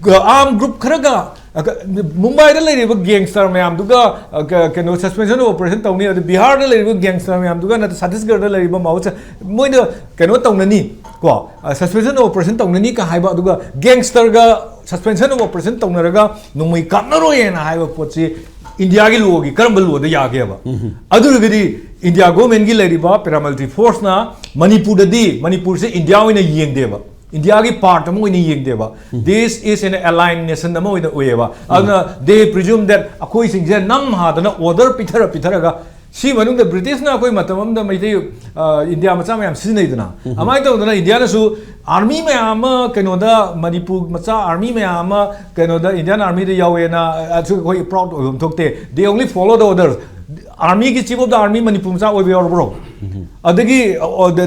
ꯑꯥꯔꯝ ꯒ꯭ꯔꯨꯞ ꯈꯔꯒ, ꯑ, ꯀ-, ꯃꯨꯝꯕꯥꯏꯗ ꯂꯩꯔꯤꯕ ꯒꯦꯡꯁꯇꯔ ꯃꯌꯥꯝꯗꯨꯒ, ꯑ, ꯀ-, ꯀꯩꯅꯣ, suspension of operation ꯇꯧꯅꯤ, ꯑꯗ ꯕꯤꯍꯥꯔꯗ ꯂꯩꯔꯤꯕ ꯒꯦꯡꯁꯇꯔ ꯃꯌꯥꯝꯗꯨꯒ, ꯅꯠꯇ꯭ꯔ ꯁꯠꯇꯤꯁꯒꯔꯗ ꯂꯩꯔꯤꯕ ꯃꯥꯑꯣ ꯁꯦ-, ꯃꯣꯏꯗ ꯀꯩꯅꯣ ꯇꯧꯅꯅꯤ, ꯀꯣ, ꯑ, suspension of operation ꯇꯧꯅꯅꯤ ꯀ ꯍꯥꯏꯕ, ꯑꯗꯨꯒ ꯒꯦꯡꯁꯇꯔꯒ suspension of operation ꯇꯧꯅꯔꯒ ꯅꯣꯡꯃꯩ ꯀꯥꯞꯅꯔꯣꯏꯅ ꯍꯥꯏꯕ ꯄꯣꯠꯁꯤ ꯏꯟꯗꯤꯌꯥꯒꯤ ꯂꯣꯒꯤ ꯀꯔꯝꯕ ꯂꯣꯗ ꯌꯥꯒꯦꯕ? ꯑꯗꯨ ꯑꯣꯏꯔꯒꯗꯤ ꯏꯟꯗꯤꯌꯥ ꯒꯣꯔꯃꯦꯟꯒꯤ ꯂꯩꯔꯤꯕ ꯄꯦꯔꯥꯃꯤꯂꯤꯇꯔꯤ ꯐꯣꯔꯁꯅ ꯃꯅꯤꯄꯨꯔꯗꯗꯤ, ꯃꯅꯤꯄꯨꯔꯁꯦ ꯏꯟꯗꯤꯌꯥ ꯑꯣꯏꯅ ꯌꯦꯡꯗꯦꯕ, ꯏꯟꯗꯤꯌꯥꯒꯤ ꯄꯥꯔꯠ ꯑꯃ ꯑꯣꯏꯅ ꯌꯦꯡꯗꯦꯕ꯫ This is an allied nation ꯑꯃ ꯑꯣꯏꯅ ꯎꯏꯌꯦꯕ꯫ ꯑꯗꯨꯅ they presume that ꯑꯩꯈꯣꯏꯁꯤꯡꯁꯦ ꯅꯝ ꯍꯥꯗꯅ ꯑꯣꯔꯗꯔ ꯄꯤꯊꯔ ꯄꯤꯊꯔꯒ, ꯁꯤ ꯃꯅꯨꯡꯗ ꯕ꯭ꯔꯤꯇꯤꯁꯅ ꯑꯩꯈꯣꯏ ꯃꯇꯝ ꯑꯃꯗ ꯃꯩꯇꯩ, ꯑ, ꯏꯟꯗꯤꯌꯥ ꯃꯆꯥ ꯃꯌꯥꯝ ꯁꯤꯖꯤꯟꯅꯩꯗꯅ, ꯑꯗꯨꯃꯥꯏꯅ ꯇꯧꯗꯅ ꯏꯟꯗꯤꯌꯥꯅꯁꯨ ꯑꯥꯔꯃꯤ ꯃꯌꯥꯝ ꯑꯃ ꯀꯩꯅꯣꯗ, ꯃꯅꯤꯄꯨꯔ ꯃꯆꯥ ꯑꯥꯔꯃꯤ ꯃꯌꯥꯝ ꯑꯃ ꯀꯩꯅꯣꯗ, ꯏꯟꯗꯤꯌꯥꯟ ꯑꯥꯔꯃꯤꯗ ꯌꯥꯎꯋꯦꯅ, ꯑ, ꯑꯁꯨ ꯑꯩꯈꯣꯏ ꯄ꯭ꯔꯥꯎꯗ ꯑꯣꯏꯐꯝ ꯊꯣꯛꯇꯦ꯫ They only follow the orders. ꯑꯥꯔꯃꯤꯒꯤ chief of the army Manipur ꯃꯆꯥ ꯑꯣꯏꯕ ꯌꯥꯎꯔꯕ꯭ꯔꯣ? ꯑꯗꯒꯤ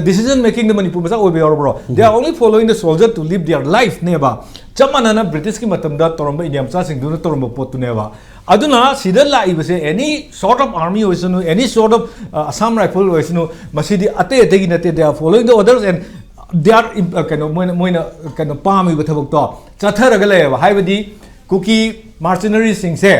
ꯗꯤꯁꯤꯖꯟ ꯃꯦꯀꯤꯡꯗ ꯃꯅꯤꯄꯨꯔ ꯃꯆꯥ ꯑꯣꯏꯕ ꯌꯥꯎꯔꯕ꯭ꯔꯣ? They are only following the soldier to live their life ꯅꯦꯕ꯫ ꯆꯞ ꯃꯥꯟꯅꯅ ꯕ꯭ꯔꯤꯇꯤꯁꯀꯤ ꯃꯇꯝꯗ ꯇꯧꯔꯝꯕ ꯏꯟꯗꯤꯌꯥ ꯃꯆꯥꯁꯤꯡꯗꯨꯅ ꯇꯧꯔꯝꯕ ꯄꯣꯠꯇꯨꯅꯦꯕ꯫ ꯑꯗꯨꯅ ꯁꯤꯗ ꯂꯥꯛꯏꯕꯁꯦ, any sort of army ꯑꯣꯏꯁꯅꯨ, any sort of Assam Rifle ꯑꯣꯏꯁꯅꯨ, ꯃꯁꯤꯗꯤ ꯑꯇꯩ ꯑꯇꯩꯒꯤ ꯅꯠꯇꯦ, they are following the orders and they are ꯀꯩꯅꯣ ꯃꯣꯏꯅ ꯃꯣꯏꯅ ꯀꯩꯅꯣ ꯄꯥꯝꯃꯤꯕ ꯊꯕꯛꯇꯣ ꯆꯠꯊꯔꯒ ꯂꯩꯌꯦꯕ꯫ ꯍꯥꯏꯕꯗꯤ ꯀꯨꯀꯤ ꯃꯥꯔꯁꯤꯅꯔꯤꯁꯤꯡꯁꯦ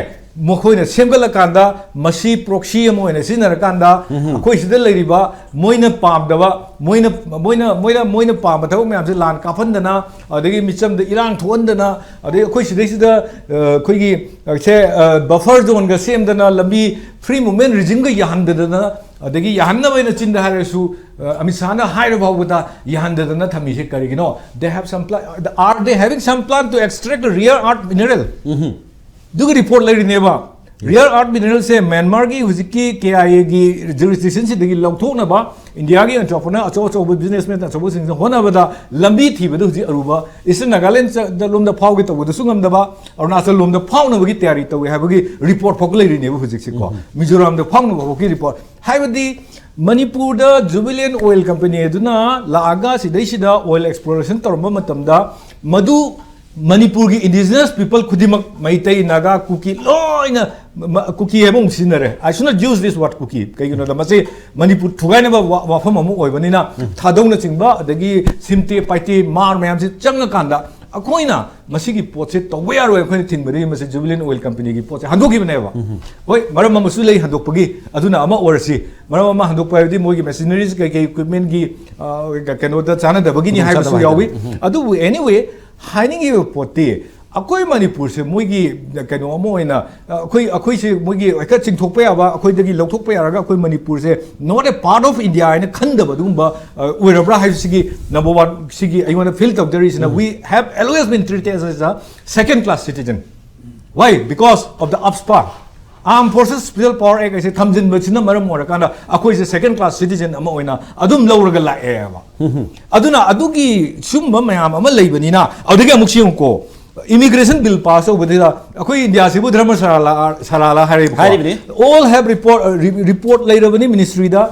ꯃꯈꯣꯏꯅ ꯁꯦꯝꯒꯠꯂꯀꯥꯟꯗ ꯃꯁꯤ ꯄ꯭ꯔꯣꯛꯁꯤ ꯑꯃ ꯑꯣꯏꯅ ꯁꯤꯖꯤꯟꯅꯔꯀꯥꯟꯗ ꯑꯩꯈꯣꯏ ꯁꯤꯗ ꯂꯩꯔꯤꯕ ꯃꯣꯏꯅ ꯄꯥꯝꯗꯕ, ꯃꯣꯏꯅ ꯃꯣꯏꯅ ꯃꯣꯏꯅ ꯃꯣꯏꯅ ꯄꯥꯝꯕ ꯊꯕꯛ ꯃꯌꯥꯝꯁꯦ ꯂꯥꯟ ꯀꯥꯞꯍꯟꯗꯅ, ꯑꯗꯒꯤ ꯃꯤꯆꯝꯗ ꯏꯔꯥꯡ ꯊꯣꯛꯍꯟꯗꯅ, ꯑꯗꯩ ꯑꯩꯈꯣꯏ ꯁꯤꯗꯩꯁꯤꯗ ꯑꯩꯈꯣꯏꯒꯤ ꯁꯦ ꯕꯐꯔ ꯖꯣꯟꯒ ꯁꯦꯝꯗꯅ, ꯂꯝꯕꯤ, ꯐ꯭ꯔꯤ ꯃꯨꯚꯃꯦꯟ ꯔꯤꯖꯤꯝꯒ ꯌꯥꯍꯟꯗꯗꯅ, ꯑꯗꯒꯤ ꯌꯥꯍꯟꯅꯕ ꯍꯥꯏꯅ ꯆꯤꯟꯗ ꯍꯥꯏꯔꯁꯨ ꯑꯃꯤꯠ ꯁꯥꯍꯅ ꯍꯥꯏꯔ ꯐꯥꯎꯕꯗ ꯌꯥꯍꯟꯗꯗꯅ ꯊꯝꯃꯤꯁꯦ ꯀꯔꯤꯒꯤꯅꯣ? They have some plan, are they having some plan to extract rare earth mineral? ꯑꯗꯨꯒꯤ ꯔꯤꯄꯣꯔꯠ ꯂꯩꯔꯤꯅꯦꯕ꯫ ꯔꯤꯌꯔ ꯑꯥꯔꯠ ꯃꯤꯅꯔꯦꯜꯁꯦ ꯃ꯭ꯌꯥꯟꯃꯥꯔꯒꯤ ꯍꯧꯖꯤꯛꯀꯤ ꯀꯦ ꯑꯥꯏ ꯑꯦꯒꯤ ꯖꯨꯔꯤꯁꯗꯤꯛꯁꯟꯁꯤꯗꯒꯤ ꯂꯧꯊꯣꯛꯅꯕ ꯏꯟꯗꯤꯌꯥꯒꯤ ꯑꯦꯟꯇꯔꯄ꯭ꯔꯤꯅꯔ ꯑꯆꯧ ꯑꯆꯧꯕ ꯕꯤꯖꯤꯅꯦꯁꯃꯦꯟ ꯑꯆꯧꯕꯁꯤꯡꯁꯤꯅ ꯍꯣꯠꯅꯕꯗ ꯂꯝꯕꯤ ꯊꯤꯕꯗ ꯍꯧꯖꯤꯛ ꯑꯔꯨꯕ, ꯏꯁꯇꯔꯟ ꯅꯥꯒꯥꯂꯦꯟꯗ ꯂꯣꯝꯗ ꯐꯥꯎꯒꯦ ꯇꯧꯕꯗꯁꯨ ꯉꯝꯗꯕ, ꯑꯔꯨꯅꯥꯆꯜ ꯂꯣꯝꯗ ꯐꯥꯎꯅꯕꯒꯤ ꯇꯌꯥꯔꯤ ꯇꯧꯏ ꯍꯥꯏꯕꯒꯤ ꯔꯤꯄꯣꯔꯠ ꯐꯥꯎ ꯂꯩꯔꯤꯅꯦꯕ ꯍꯧꯖꯤꯛꯁꯦꯀꯣ꯫ ꯃꯤꯖꯣꯔꯥꯝꯗ ꯐꯥꯎꯅꯕ ꯐꯥꯎꯒꯤ ꯔꯤꯄꯣꯔꯠ꯫ ꯍꯥꯏꯕꯗꯤ ꯃꯅꯤꯄꯨꯔꯗ ꯖꯨꯕꯤꯂꯦꯟ ꯑꯣꯏꯜ ꯀꯝꯄꯦꯅꯤ ꯑꯗꯨꯅ ꯂꯥꯛꯑꯒ ꯁꯤꯗꯩꯁꯤꯗ ꯑꯣꯏꯜ ꯑꯦꯛꯁꯄ꯭ꯂꯣꯔꯦꯁꯟ ꯇꯧꯔꯝꯕ ꯃꯇꯝꯗ ꯃꯗꯨ ꯃꯅꯤꯄꯨꯔꯒꯤ ꯏꯟꯗꯤꯖꯤꯅꯁ ꯄꯤꯄꯜ ꯈꯨꯗꯤꯡꯃꯛ, ꯃꯩꯇꯩ, ꯅꯥꯒꯥ, ꯀꯨꯀꯤ, ꯂꯣꯏꯅ ꯃ-, ꯀꯨꯀꯤ ꯍꯥꯏꯕ ꯑꯃꯨꯛ ꯁꯤꯖꯤꯟꯅꯔꯦ꯫ I should not use this word ꯀꯨꯀꯤ꯫ ꯀꯩꯒꯤꯅꯣꯗ ꯃꯁꯤ ꯃꯅꯤꯄꯨꯔ ꯊꯨꯒꯥꯏꯅꯕ ꯋꯥ-, ꯋꯥꯐꯝ ꯑꯃ ꯑꯣꯏꯕꯅꯤꯅ, ꯊꯥꯗꯧꯅꯆꯤꯡꯕ ꯑꯗꯒꯤ ꯁꯤꯝꯇꯦ, ꯄꯥꯏꯇꯦ, ꯃꯥꯔ ꯃꯌꯥꯝꯁꯤ ꯆꯪꯉꯀꯥꯟꯗ ꯑꯩꯈꯣꯏꯅ ꯃꯁꯤꯒꯤ ꯄꯣꯠꯁꯦ ꯇꯧꯕ ꯌꯥꯔꯣꯏ, ꯑꯩꯈꯣꯏꯅ ꯊꯤꯡꯕꯗꯒꯤ ꯃꯁꯤ ꯖꯨꯕꯤꯂꯦꯟ ꯑꯣꯏꯜ ꯀꯝꯄꯦꯅꯤꯒꯤ ꯄꯣꯠꯁꯦ ꯍꯟꯗꯣꯛꯈꯤꯕꯅꯦꯕ꯫ ꯍꯣꯏ, ꯃꯔꯝ ꯑꯃꯁꯨ ꯂꯩ ꯍꯟꯗꯣꯛꯄꯒꯤ, ꯑꯗꯨꯅ ꯑꯃ ꯑꯣꯏꯔꯁꯤ꯫ ꯃꯔꯝ ꯑꯃ ꯍꯟꯗꯣꯛꯄ ꯍꯥꯏꯕꯗꯤ ꯃꯣꯏꯒꯤ ꯃꯦꯁꯤꯅꯔꯤꯁ ꯀꯩꯀꯩ ꯏꯀ꯭ꯋꯤꯞꯃꯦꯟꯒꯤ, ꯑ, ꯀꯩꯅꯣꯗ ꯆꯥꯟꯅꯗꯕꯒꯤꯅꯤ ꯈꯨꯗꯣꯡꯆꯥꯗꯕ ꯍꯥꯏꯕꯁꯨ ꯌꯥꯎꯏ꯫ ꯍꯥꯏꯇꯥꯔꯦ꯫ ꯑꯗꯨꯕꯨ anyway, ꯍꯥꯏꯅꯤꯡꯉꯤꯕ ꯄꯣꯠꯇꯤ ꯑꯩꯈꯣꯏ ꯃꯅꯤꯄꯨꯔꯁꯦ ꯃꯣꯏꯒꯤ ꯀꯩꯅꯣ ꯑꯃ ꯑꯣꯏꯅ, ꯑꯩꯈꯣꯏ, ꯑꯩꯈꯣꯏꯁꯦ ꯃꯣꯏꯒꯤ ꯍꯦꯛꯇ ꯆꯤꯡꯊꯣꯛꯄ ꯌꯥꯕ, ꯑꯩꯈꯣꯏꯗꯒꯤ ꯂꯧꯊꯣꯛꯄ ꯌꯥꯔꯒ ꯑꯩꯈꯣꯏ ꯃꯅꯤꯄꯨꯔꯁꯦ not a part of India ꯍꯥꯏꯅ ꯈꯟꯗꯕ ꯑꯗꯨꯒꯨꯝꯕ, ꯑ, ꯑꯣꯏꯔꯕ꯭ꯔꯥ ꯍꯥꯏꯕꯁꯤꯒꯤ number one ꯁꯤꯒꯤ ꯑꯩꯉꯣꯟꯗ feel ꯇꯧꯖꯔꯤꯁꯤꯅ, we have always been treated as a second class citizen. Why? Because of the AFSPA, Armed Forces Special Power Act ꯍꯥꯏꯁꯦ ꯊꯝꯖꯤꯟꯕꯁꯤꯅ ꯃꯔꯝ ꯑꯣꯏꯔꯀꯥꯟꯗ ꯑꯩꯈꯣꯏꯁꯦ second class citizen ꯑꯃ ꯑꯣꯏꯅ ꯑꯗꯨꯝ ꯂꯧꯔꯒ ꯂꯥꯛꯑꯦꯕ꯫ ꯑꯗꯨꯅ ꯑꯗꯨꯒꯤ ꯁꯨꯝꯕ ꯃꯌꯥꯝ ꯑꯃ ꯂꯩꯕꯅꯤꯅ, ꯑꯗꯨꯗꯒꯤ ꯑꯃꯨꯛ ꯌꯦꯡꯉꯨꯀꯣ, Immigration bill pass ꯇꯧꯕꯗꯨꯗ ꯑꯩꯈꯣꯏ ꯏꯟꯗꯤꯌꯥꯁꯤꯕꯨ ꯙꯔꯃ ꯁꯥꯂꯥ ꯁꯥꯂꯥꯂꯥ ꯍꯥꯏꯔꯤꯕꯀꯣ? ꯍꯥꯏꯔꯤꯕꯅꯤ꯫ All have report report ꯂꯩꯔꯕꯅꯤ ministry the.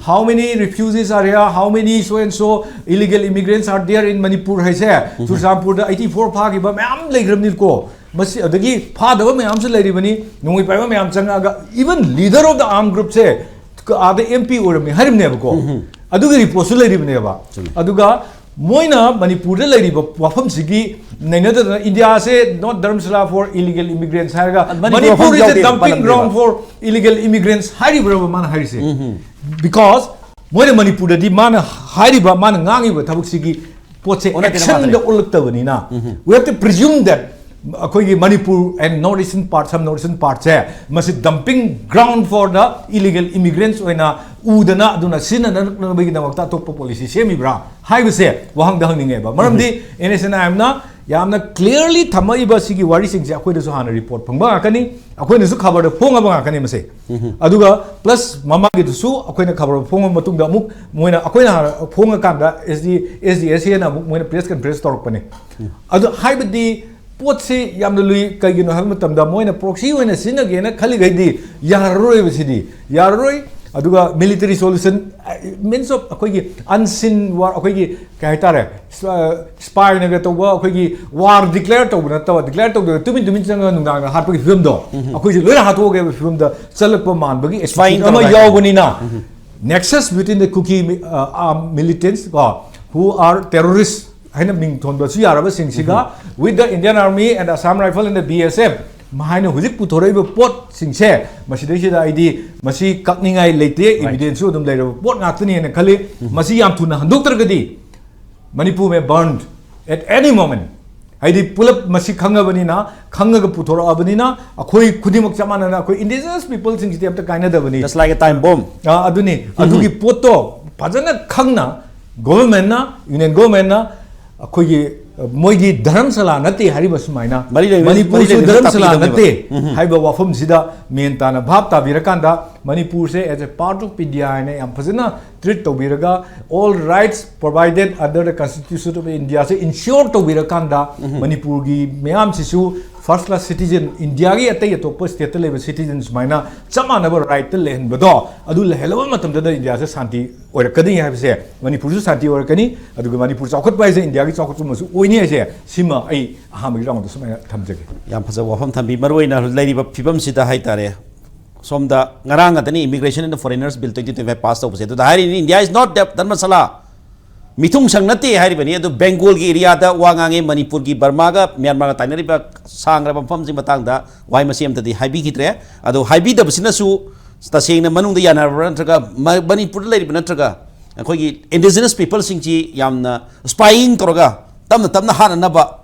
How many refugees are here, how many so and so illegal immigrants are there in Manipur ꯍꯥꯏꯁꯦ. ꯆꯨꯔꯆꯥꯟꯄꯨꯔꯗ eighty four ꯐꯥꯈꯤꯕ ꯃꯌꯥꯝ ꯂꯩꯈ꯭ꯔꯕꯅꯤꯀꯣ. ꯃꯁꯤ ꯑꯗꯒꯤ ꯐꯥꯗꯕ ꯃꯌꯥꯝꯁꯨ ꯂꯩꯔꯤꯕꯅꯤ, ꯅꯣꯡꯃꯩ ꯄꯥꯏꯕ ꯃꯌꯥꯝ ꯆꯪꯉꯛꯑꯒ, even leader of the armed group ꯁꯦ ꯑꯥꯗ M P ꯑꯣꯏꯔꯝꯃꯤ ꯍꯥꯏꯔꯤꯕꯅꯦꯕꯀꯣ. ꯑꯗꯨꯒꯤ ꯔꯤꯄꯣꯔꯠꯁꯨ ꯂꯩꯔꯤꯕꯅꯦꯕ. ꯑꯗꯨꯒ ꯃꯣꯏꯅ ꯃꯅꯤꯄꯨꯔꯗ ꯂꯩꯔꯤꯕ ꯋꯥꯐꯝꯁꯤꯒꯤ ꯅꯩꯅꯗꯗꯅ ꯏꯟꯗꯤꯌꯥꯁꯦ not ꯙꯔꯃꯁꯥꯂꯥ for illegal immigrants ꯍꯥꯏꯔꯒ ꯃꯅꯤꯄꯨꯔ ꯃꯅꯤꯄꯨꯔ is a ꯌꯥꯎꯗꯦ, dumping ꯄꯜꯂꯝꯗꯦꯕ꯫ Ground for illegal immigrants ꯍꯥꯏꯔꯤꯕ꯭ꯔꯕ ꯃꯥꯅ ꯍꯥꯏꯔꯤꯁꯦ? Because ꯃꯣꯏꯅ ꯃꯅꯤꯄꯨꯔꯗꯗꯤ ꯃꯥꯅ ꯍꯥꯏꯔꯤꯕ, ꯃꯥꯅ ꯉꯥꯡꯉꯤꯕ ꯊꯕꯛꯁꯤꯒꯤ ꯄꯣꯠꯁꯦ ꯑꯣꯟꯅ ꯇꯩꯅ action ꯗ ꯃꯥꯟꯅꯔꯦ꯫ ꯑꯣꯜꯂꯛꯇꯕꯅꯤꯅ, we have to presume that ꯑꯩꯈꯣꯏꯒꯤ Manipur and north eastern part, some north eastern part ꯁꯦ ꯃꯁꯤ dumping ground for the illegal immigrants ꯑꯣꯏꯅ ꯎꯗꯅ, ꯑꯗꯨꯅ ꯁꯤꯖꯤꯟꯅꯅꯕꯒꯤꯗꯃꯛꯇ ꯑꯇꯣꯞꯄ ꯄꯣꯂꯤꯁꯤ ꯁꯦꯝꯃꯤꯕ꯭ꯔꯥ ꯍꯥꯏꯕꯁꯦ ꯋꯥꯍꯪꯗ ꯍꯪꯅꯤꯡꯉꯦꯕ꯫ ꯃꯔꯝꯗꯤ N S N I M ꯅ ꯌꯥꯝꯅ clearly ꯊꯝꯃꯛꯏꯕ ꯁꯤꯒꯤ ꯋꯥꯔꯤꯁꯤꯡꯁꯦ ꯑꯩꯈꯣꯏꯗꯁꯨ ꯍꯥꯟꯅ ꯔꯤꯄꯣꯔꯠ ꯐꯪꯕ ꯉꯥꯛꯀꯅꯤ, ꯑꯩꯈꯣꯏꯅꯁꯨ ꯈꯕꯔꯗ ꯐꯣꯡꯉꯕ ꯉꯥꯛꯀꯅꯤ ꯃꯁꯦ꯫ ꯑꯗꯨꯒ plus ꯃꯃꯥꯡꯒꯤꯗꯨꯁꯨ ꯑꯩꯈꯣꯏꯅ ꯈꯕꯔ ꯐꯣꯡꯉꯕ ꯃꯇꯨꯡꯗ ꯑꯃꯨꯛ ꯃꯣꯏꯅ, ꯑꯩꯈꯣꯏꯅ ꯍꯥꯟꯅ ꯐꯣꯡꯉꯀꯥꯟꯗ S D, S D S A ꯅ ꯑꯃꯨꯛ ꯃꯣꯏꯅ press conference ꯇꯧꯔꯛꯄꯅꯦ꯫ ꯑꯗꯨ ꯍꯥꯏꯕꯗꯤ ꯄꯣꯠꯁꯤ ꯌꯥꯝꯅ ꯂꯨꯏ꯫ ꯀꯩꯒꯤꯅꯣ ꯍꯥꯏꯕ ꯃꯇꯝꯗ ꯃꯣꯏꯅ proxy ꯑꯣꯏꯅ ꯁꯤꯖꯤꯟꯅꯒꯦꯅ ꯈꯜꯂꯤꯈꯩꯗꯤ ꯌꯥꯔꯔꯣꯏꯕ ꯁꯤꯗꯤ, ꯌꯥꯔꯔꯣꯏ꯫ ꯑꯗꯨꯒ military solution, means of ꯑꯩꯈꯣꯏꯒꯤ unseen war, ꯑꯩꯈꯣꯏꯒꯤ ꯀꯩ ꯍꯥꯏꯇꯥꯔꯦ, spy ꯅꯒ ꯇꯧꯕ ꯑꯩꯈꯣꯏꯒꯤ war declare ꯇꯧꯕ ꯅꯠꯇꯕ, declare ꯇꯧꯗꯕ ꯇꯨꯃꯤꯟ ꯇꯨꯃꯤꯟ ꯆꯪꯉꯒ ꯅꯨꯡꯗꯥꯡꯗ ꯍꯥꯠꯄꯒꯤ ꯐꯤꯕꯝꯗꯣ ꯑꯩꯈꯣꯏꯁꯦ ꯂꯣꯏꯅ ꯍꯥꯠꯇꯣꯛꯑꯒꯦ ꯍꯥꯏꯕ ꯐꯤꯕꯝꯗ ꯆꯠꯂꯛꯄ ꯃꯥꯟꯕꯒꯤ Spying expression ꯑꯃ ꯇꯧꯕ ꯍꯥꯏꯇꯥꯔꯦ꯫ ꯌꯥꯎꯕꯅꯤꯅ, nexus between the Kuki uh, armed militants ꯀꯣ, who are terrorists ꯍꯥꯏꯅ ꯃꯤꯡ ꯊꯣꯟꯕꯁꯨ ꯌꯥꯔꯕꯁꯤꯡꯁꯤꯒ, with the Indian Army and Assam Rifle and the B S F ꯍꯥꯏꯅ ꯍꯧꯖꯤꯛ ꯄꯨꯊꯣꯔꯛꯏꯕ ꯄꯣꯠꯁꯤꯡꯁꯦ, ꯃꯁꯤꯗꯩꯁꯤꯗ ꯑꯩꯗꯤ ꯃꯁꯤ ꯀꯛꯅꯤꯡꯉꯥꯏ ꯂꯩꯇꯦ, evidence ꯁꯨ ꯑꯗꯨꯝ ꯂꯩꯔꯕ ꯄꯣꯠ ꯉꯥꯛꯇꯅꯤ ꯍꯥꯏꯅ ꯈꯜꯂꯤ꯫ ꯃꯁꯤ ꯌꯥꯝ ꯊꯨꯅ ꯍꯟꯗꯣꯛꯇ꯭ꯔꯒꯗꯤ Manipur may burn at any moment. ꯍꯥꯏꯗꯤ ꯄꯨꯂꯞ ꯃꯁꯤ ꯈꯪꯉꯕꯅꯤꯅ, ꯈꯪꯉꯒ ꯄꯨꯊꯣꯔꯛꯑꯕꯅꯤꯅ, ꯑꯩꯈꯣꯏ ꯈꯨꯗꯤꯡꯃꯛ ꯆꯞ ꯃꯥꯟꯅꯅ ꯑꯩꯈꯣꯏ indigenous people ꯁꯤꯡꯁꯤꯗꯤ ꯑꯝꯇ ꯀꯥꯏꯅꯗꯕꯅꯤ꯫ Just like a time bomb. ꯑ, ꯑꯗꯨꯅꯤ꯫ ꯑꯗꯨꯒꯤ ꯄꯣꯠꯇꯣ ꯐꯖꯅ ꯈꯪꯅ government ꯅ, union government ꯅ ꯑꯩꯈꯣꯏꯒꯤ ꯃꯣꯏꯒꯤ ꯙꯔꯝꯁꯥꯂꯥ ꯅꯠꯇꯦ ꯍꯥꯏꯔꯤꯕ ꯁꯨꯃꯥꯏꯅ, ꯃꯔꯤ ꯂꯩꯅꯕ- ꯃꯅꯤꯄꯨꯔꯁꯨ ꯃꯔꯤ ꯂꯩꯅꯕ ꯙꯔꯝꯁꯥꯂꯥ ꯇꯥꯛꯄꯤꯒꯗꯕꯅꯦꯕ꯫ ꯅꯠꯇꯦ ꯍꯥꯏꯕ ꯋꯥꯐꯝꯁꯤꯗ ꯃꯦꯟ ꯇꯥꯅ ꯚꯥꯞ ꯇꯥꯕꯤꯔꯀꯥꯟꯗ, ꯃꯅꯤꯄꯨꯔꯁꯦ as a part of India ꯍꯥꯏꯅ ꯌꯥꯝ ꯐꯖꯅ treat ꯇꯧꯕꯤꯔꯒ, all rights provided under the Constitution of India say ensure ꯇꯧꯕꯤꯔꯀꯥꯟꯗ, ꯃꯅꯤꯄꯨꯔꯒꯤ ꯃꯤꯌꯥꯝꯁꯤꯁꯨ first class citizen, ꯏꯟꯗꯤꯌꯥꯒꯤ ꯑꯇꯩ ꯑꯇꯣꯞꯄ state ꯇ ꯂꯩꯕ citizen ꯁꯨꯃꯥꯏꯅ ꯆꯞ ꯃꯥꯟꯅꯕ right ꯇ ꯂꯩꯍꯟꯕꯗꯣ, ꯑꯗꯨ ꯂꯩꯍꯜꯂꯕ ꯃꯇꯝꯗꯗ ꯏꯟꯗꯤꯌꯥꯁꯦ ꯁꯥꯟꯇꯤ ꯑꯣꯏꯔꯛꯀꯅꯤ ꯍꯥꯏꯕꯁꯦ, ꯃꯅꯤꯄꯨꯔꯁꯨ ꯁꯥꯟꯇꯤ ꯑꯣꯏꯔꯛꯀꯅꯤ, ꯑꯗꯨꯒ ꯃꯅꯤꯄꯨꯔ ꯆꯥꯎꯈꯠꯄ ꯍꯥꯏꯁꯦ ꯏꯟꯗꯤꯌꯥꯒꯤ ꯆꯥꯎꯈꯠꯄ ꯑꯃꯁꯨ ꯑꯣꯏꯅꯤ ꯍꯥꯏꯁꯦ, ꯁꯤꯃ ꯑꯩ ꯑꯍꯥꯟꯕꯒꯤ round ꯗ ꯁꯨꯃꯥꯏꯅ ꯊꯝꯖꯒꯦ꯫ ꯌꯥꯝ ꯐꯖꯕ ꯋꯥꯐꯝ ꯊꯝꯕꯤ꯫ ꯃꯔꯨꯑꯣꯏꯅ ꯂꯩꯔꯤꯕ ꯐꯤꯕꯝꯁꯤꯗ ꯍꯥꯏꯇꯥꯔꯦ, ꯁꯣꯝꯗ ꯉꯔꯥꯡ ꯉꯥꯛꯇꯅꯤ Immigration and Foreigners Bill twenty twenty-five pass ꯇꯧꯕꯁꯦ꯫ ꯑꯗꯨꯗ ꯍꯥꯏꯔꯤꯅꯤ, "India is not the ꯙꯔꯃꯁꯥꯂꯥ", ꯃꯤꯊꯨꯡꯁꯪ ꯅꯠꯇꯦ ꯍꯥꯏꯔꯤꯕꯅꯤ꯫ ꯑꯗꯨ ꯕꯦꯡꯒꯣꯜꯒꯤ ꯑꯦꯔꯤꯌꯥꯗ ꯋꯥ ꯉꯥꯡꯉꯦ, ꯃꯅꯤꯄꯨꯔꯒꯤ, ꯕꯔꯃꯥꯒ ꯃ꯭ꯌꯥꯟꯃꯥꯔꯒ ꯇꯥꯏꯅꯔꯤꯕ ꯁꯥꯡꯈ꯭ꯔꯕ ꯃꯐꯝꯁꯤꯒꯤ ꯃꯇꯥꯡꯗ ꯋꯥꯍꯩ ꯃꯆꯦꯠ ꯑꯃꯇꯗꯤ ꯍꯥꯏꯕꯤꯈꯤꯗ꯭ꯔꯦ꯫ ꯑꯗꯣ ꯍꯥꯏꯕꯤꯗꯕꯁꯤꯅꯁꯨ ꯇꯁꯦꯡꯅ ꯃꯅꯨꯡꯗ ꯌꯥꯅꯔꯕ꯭ꯔꯥ, ꯅꯠꯇ꯭ꯔꯒ ꯃ-, ꯃꯅꯤꯄꯨꯔꯗ ꯂꯩꯔꯤꯕ ꯅꯠꯇ꯭ꯔꯒ ꯑꯩꯈꯣꯏꯒꯤ indigenous people ꯁꯤꯡꯁꯤ ꯌꯥꯝꯅ spying ꯇꯧꯔꯒ ꯇꯞꯅ ꯇꯞꯅ ꯍꯥꯠꯅꯅꯕ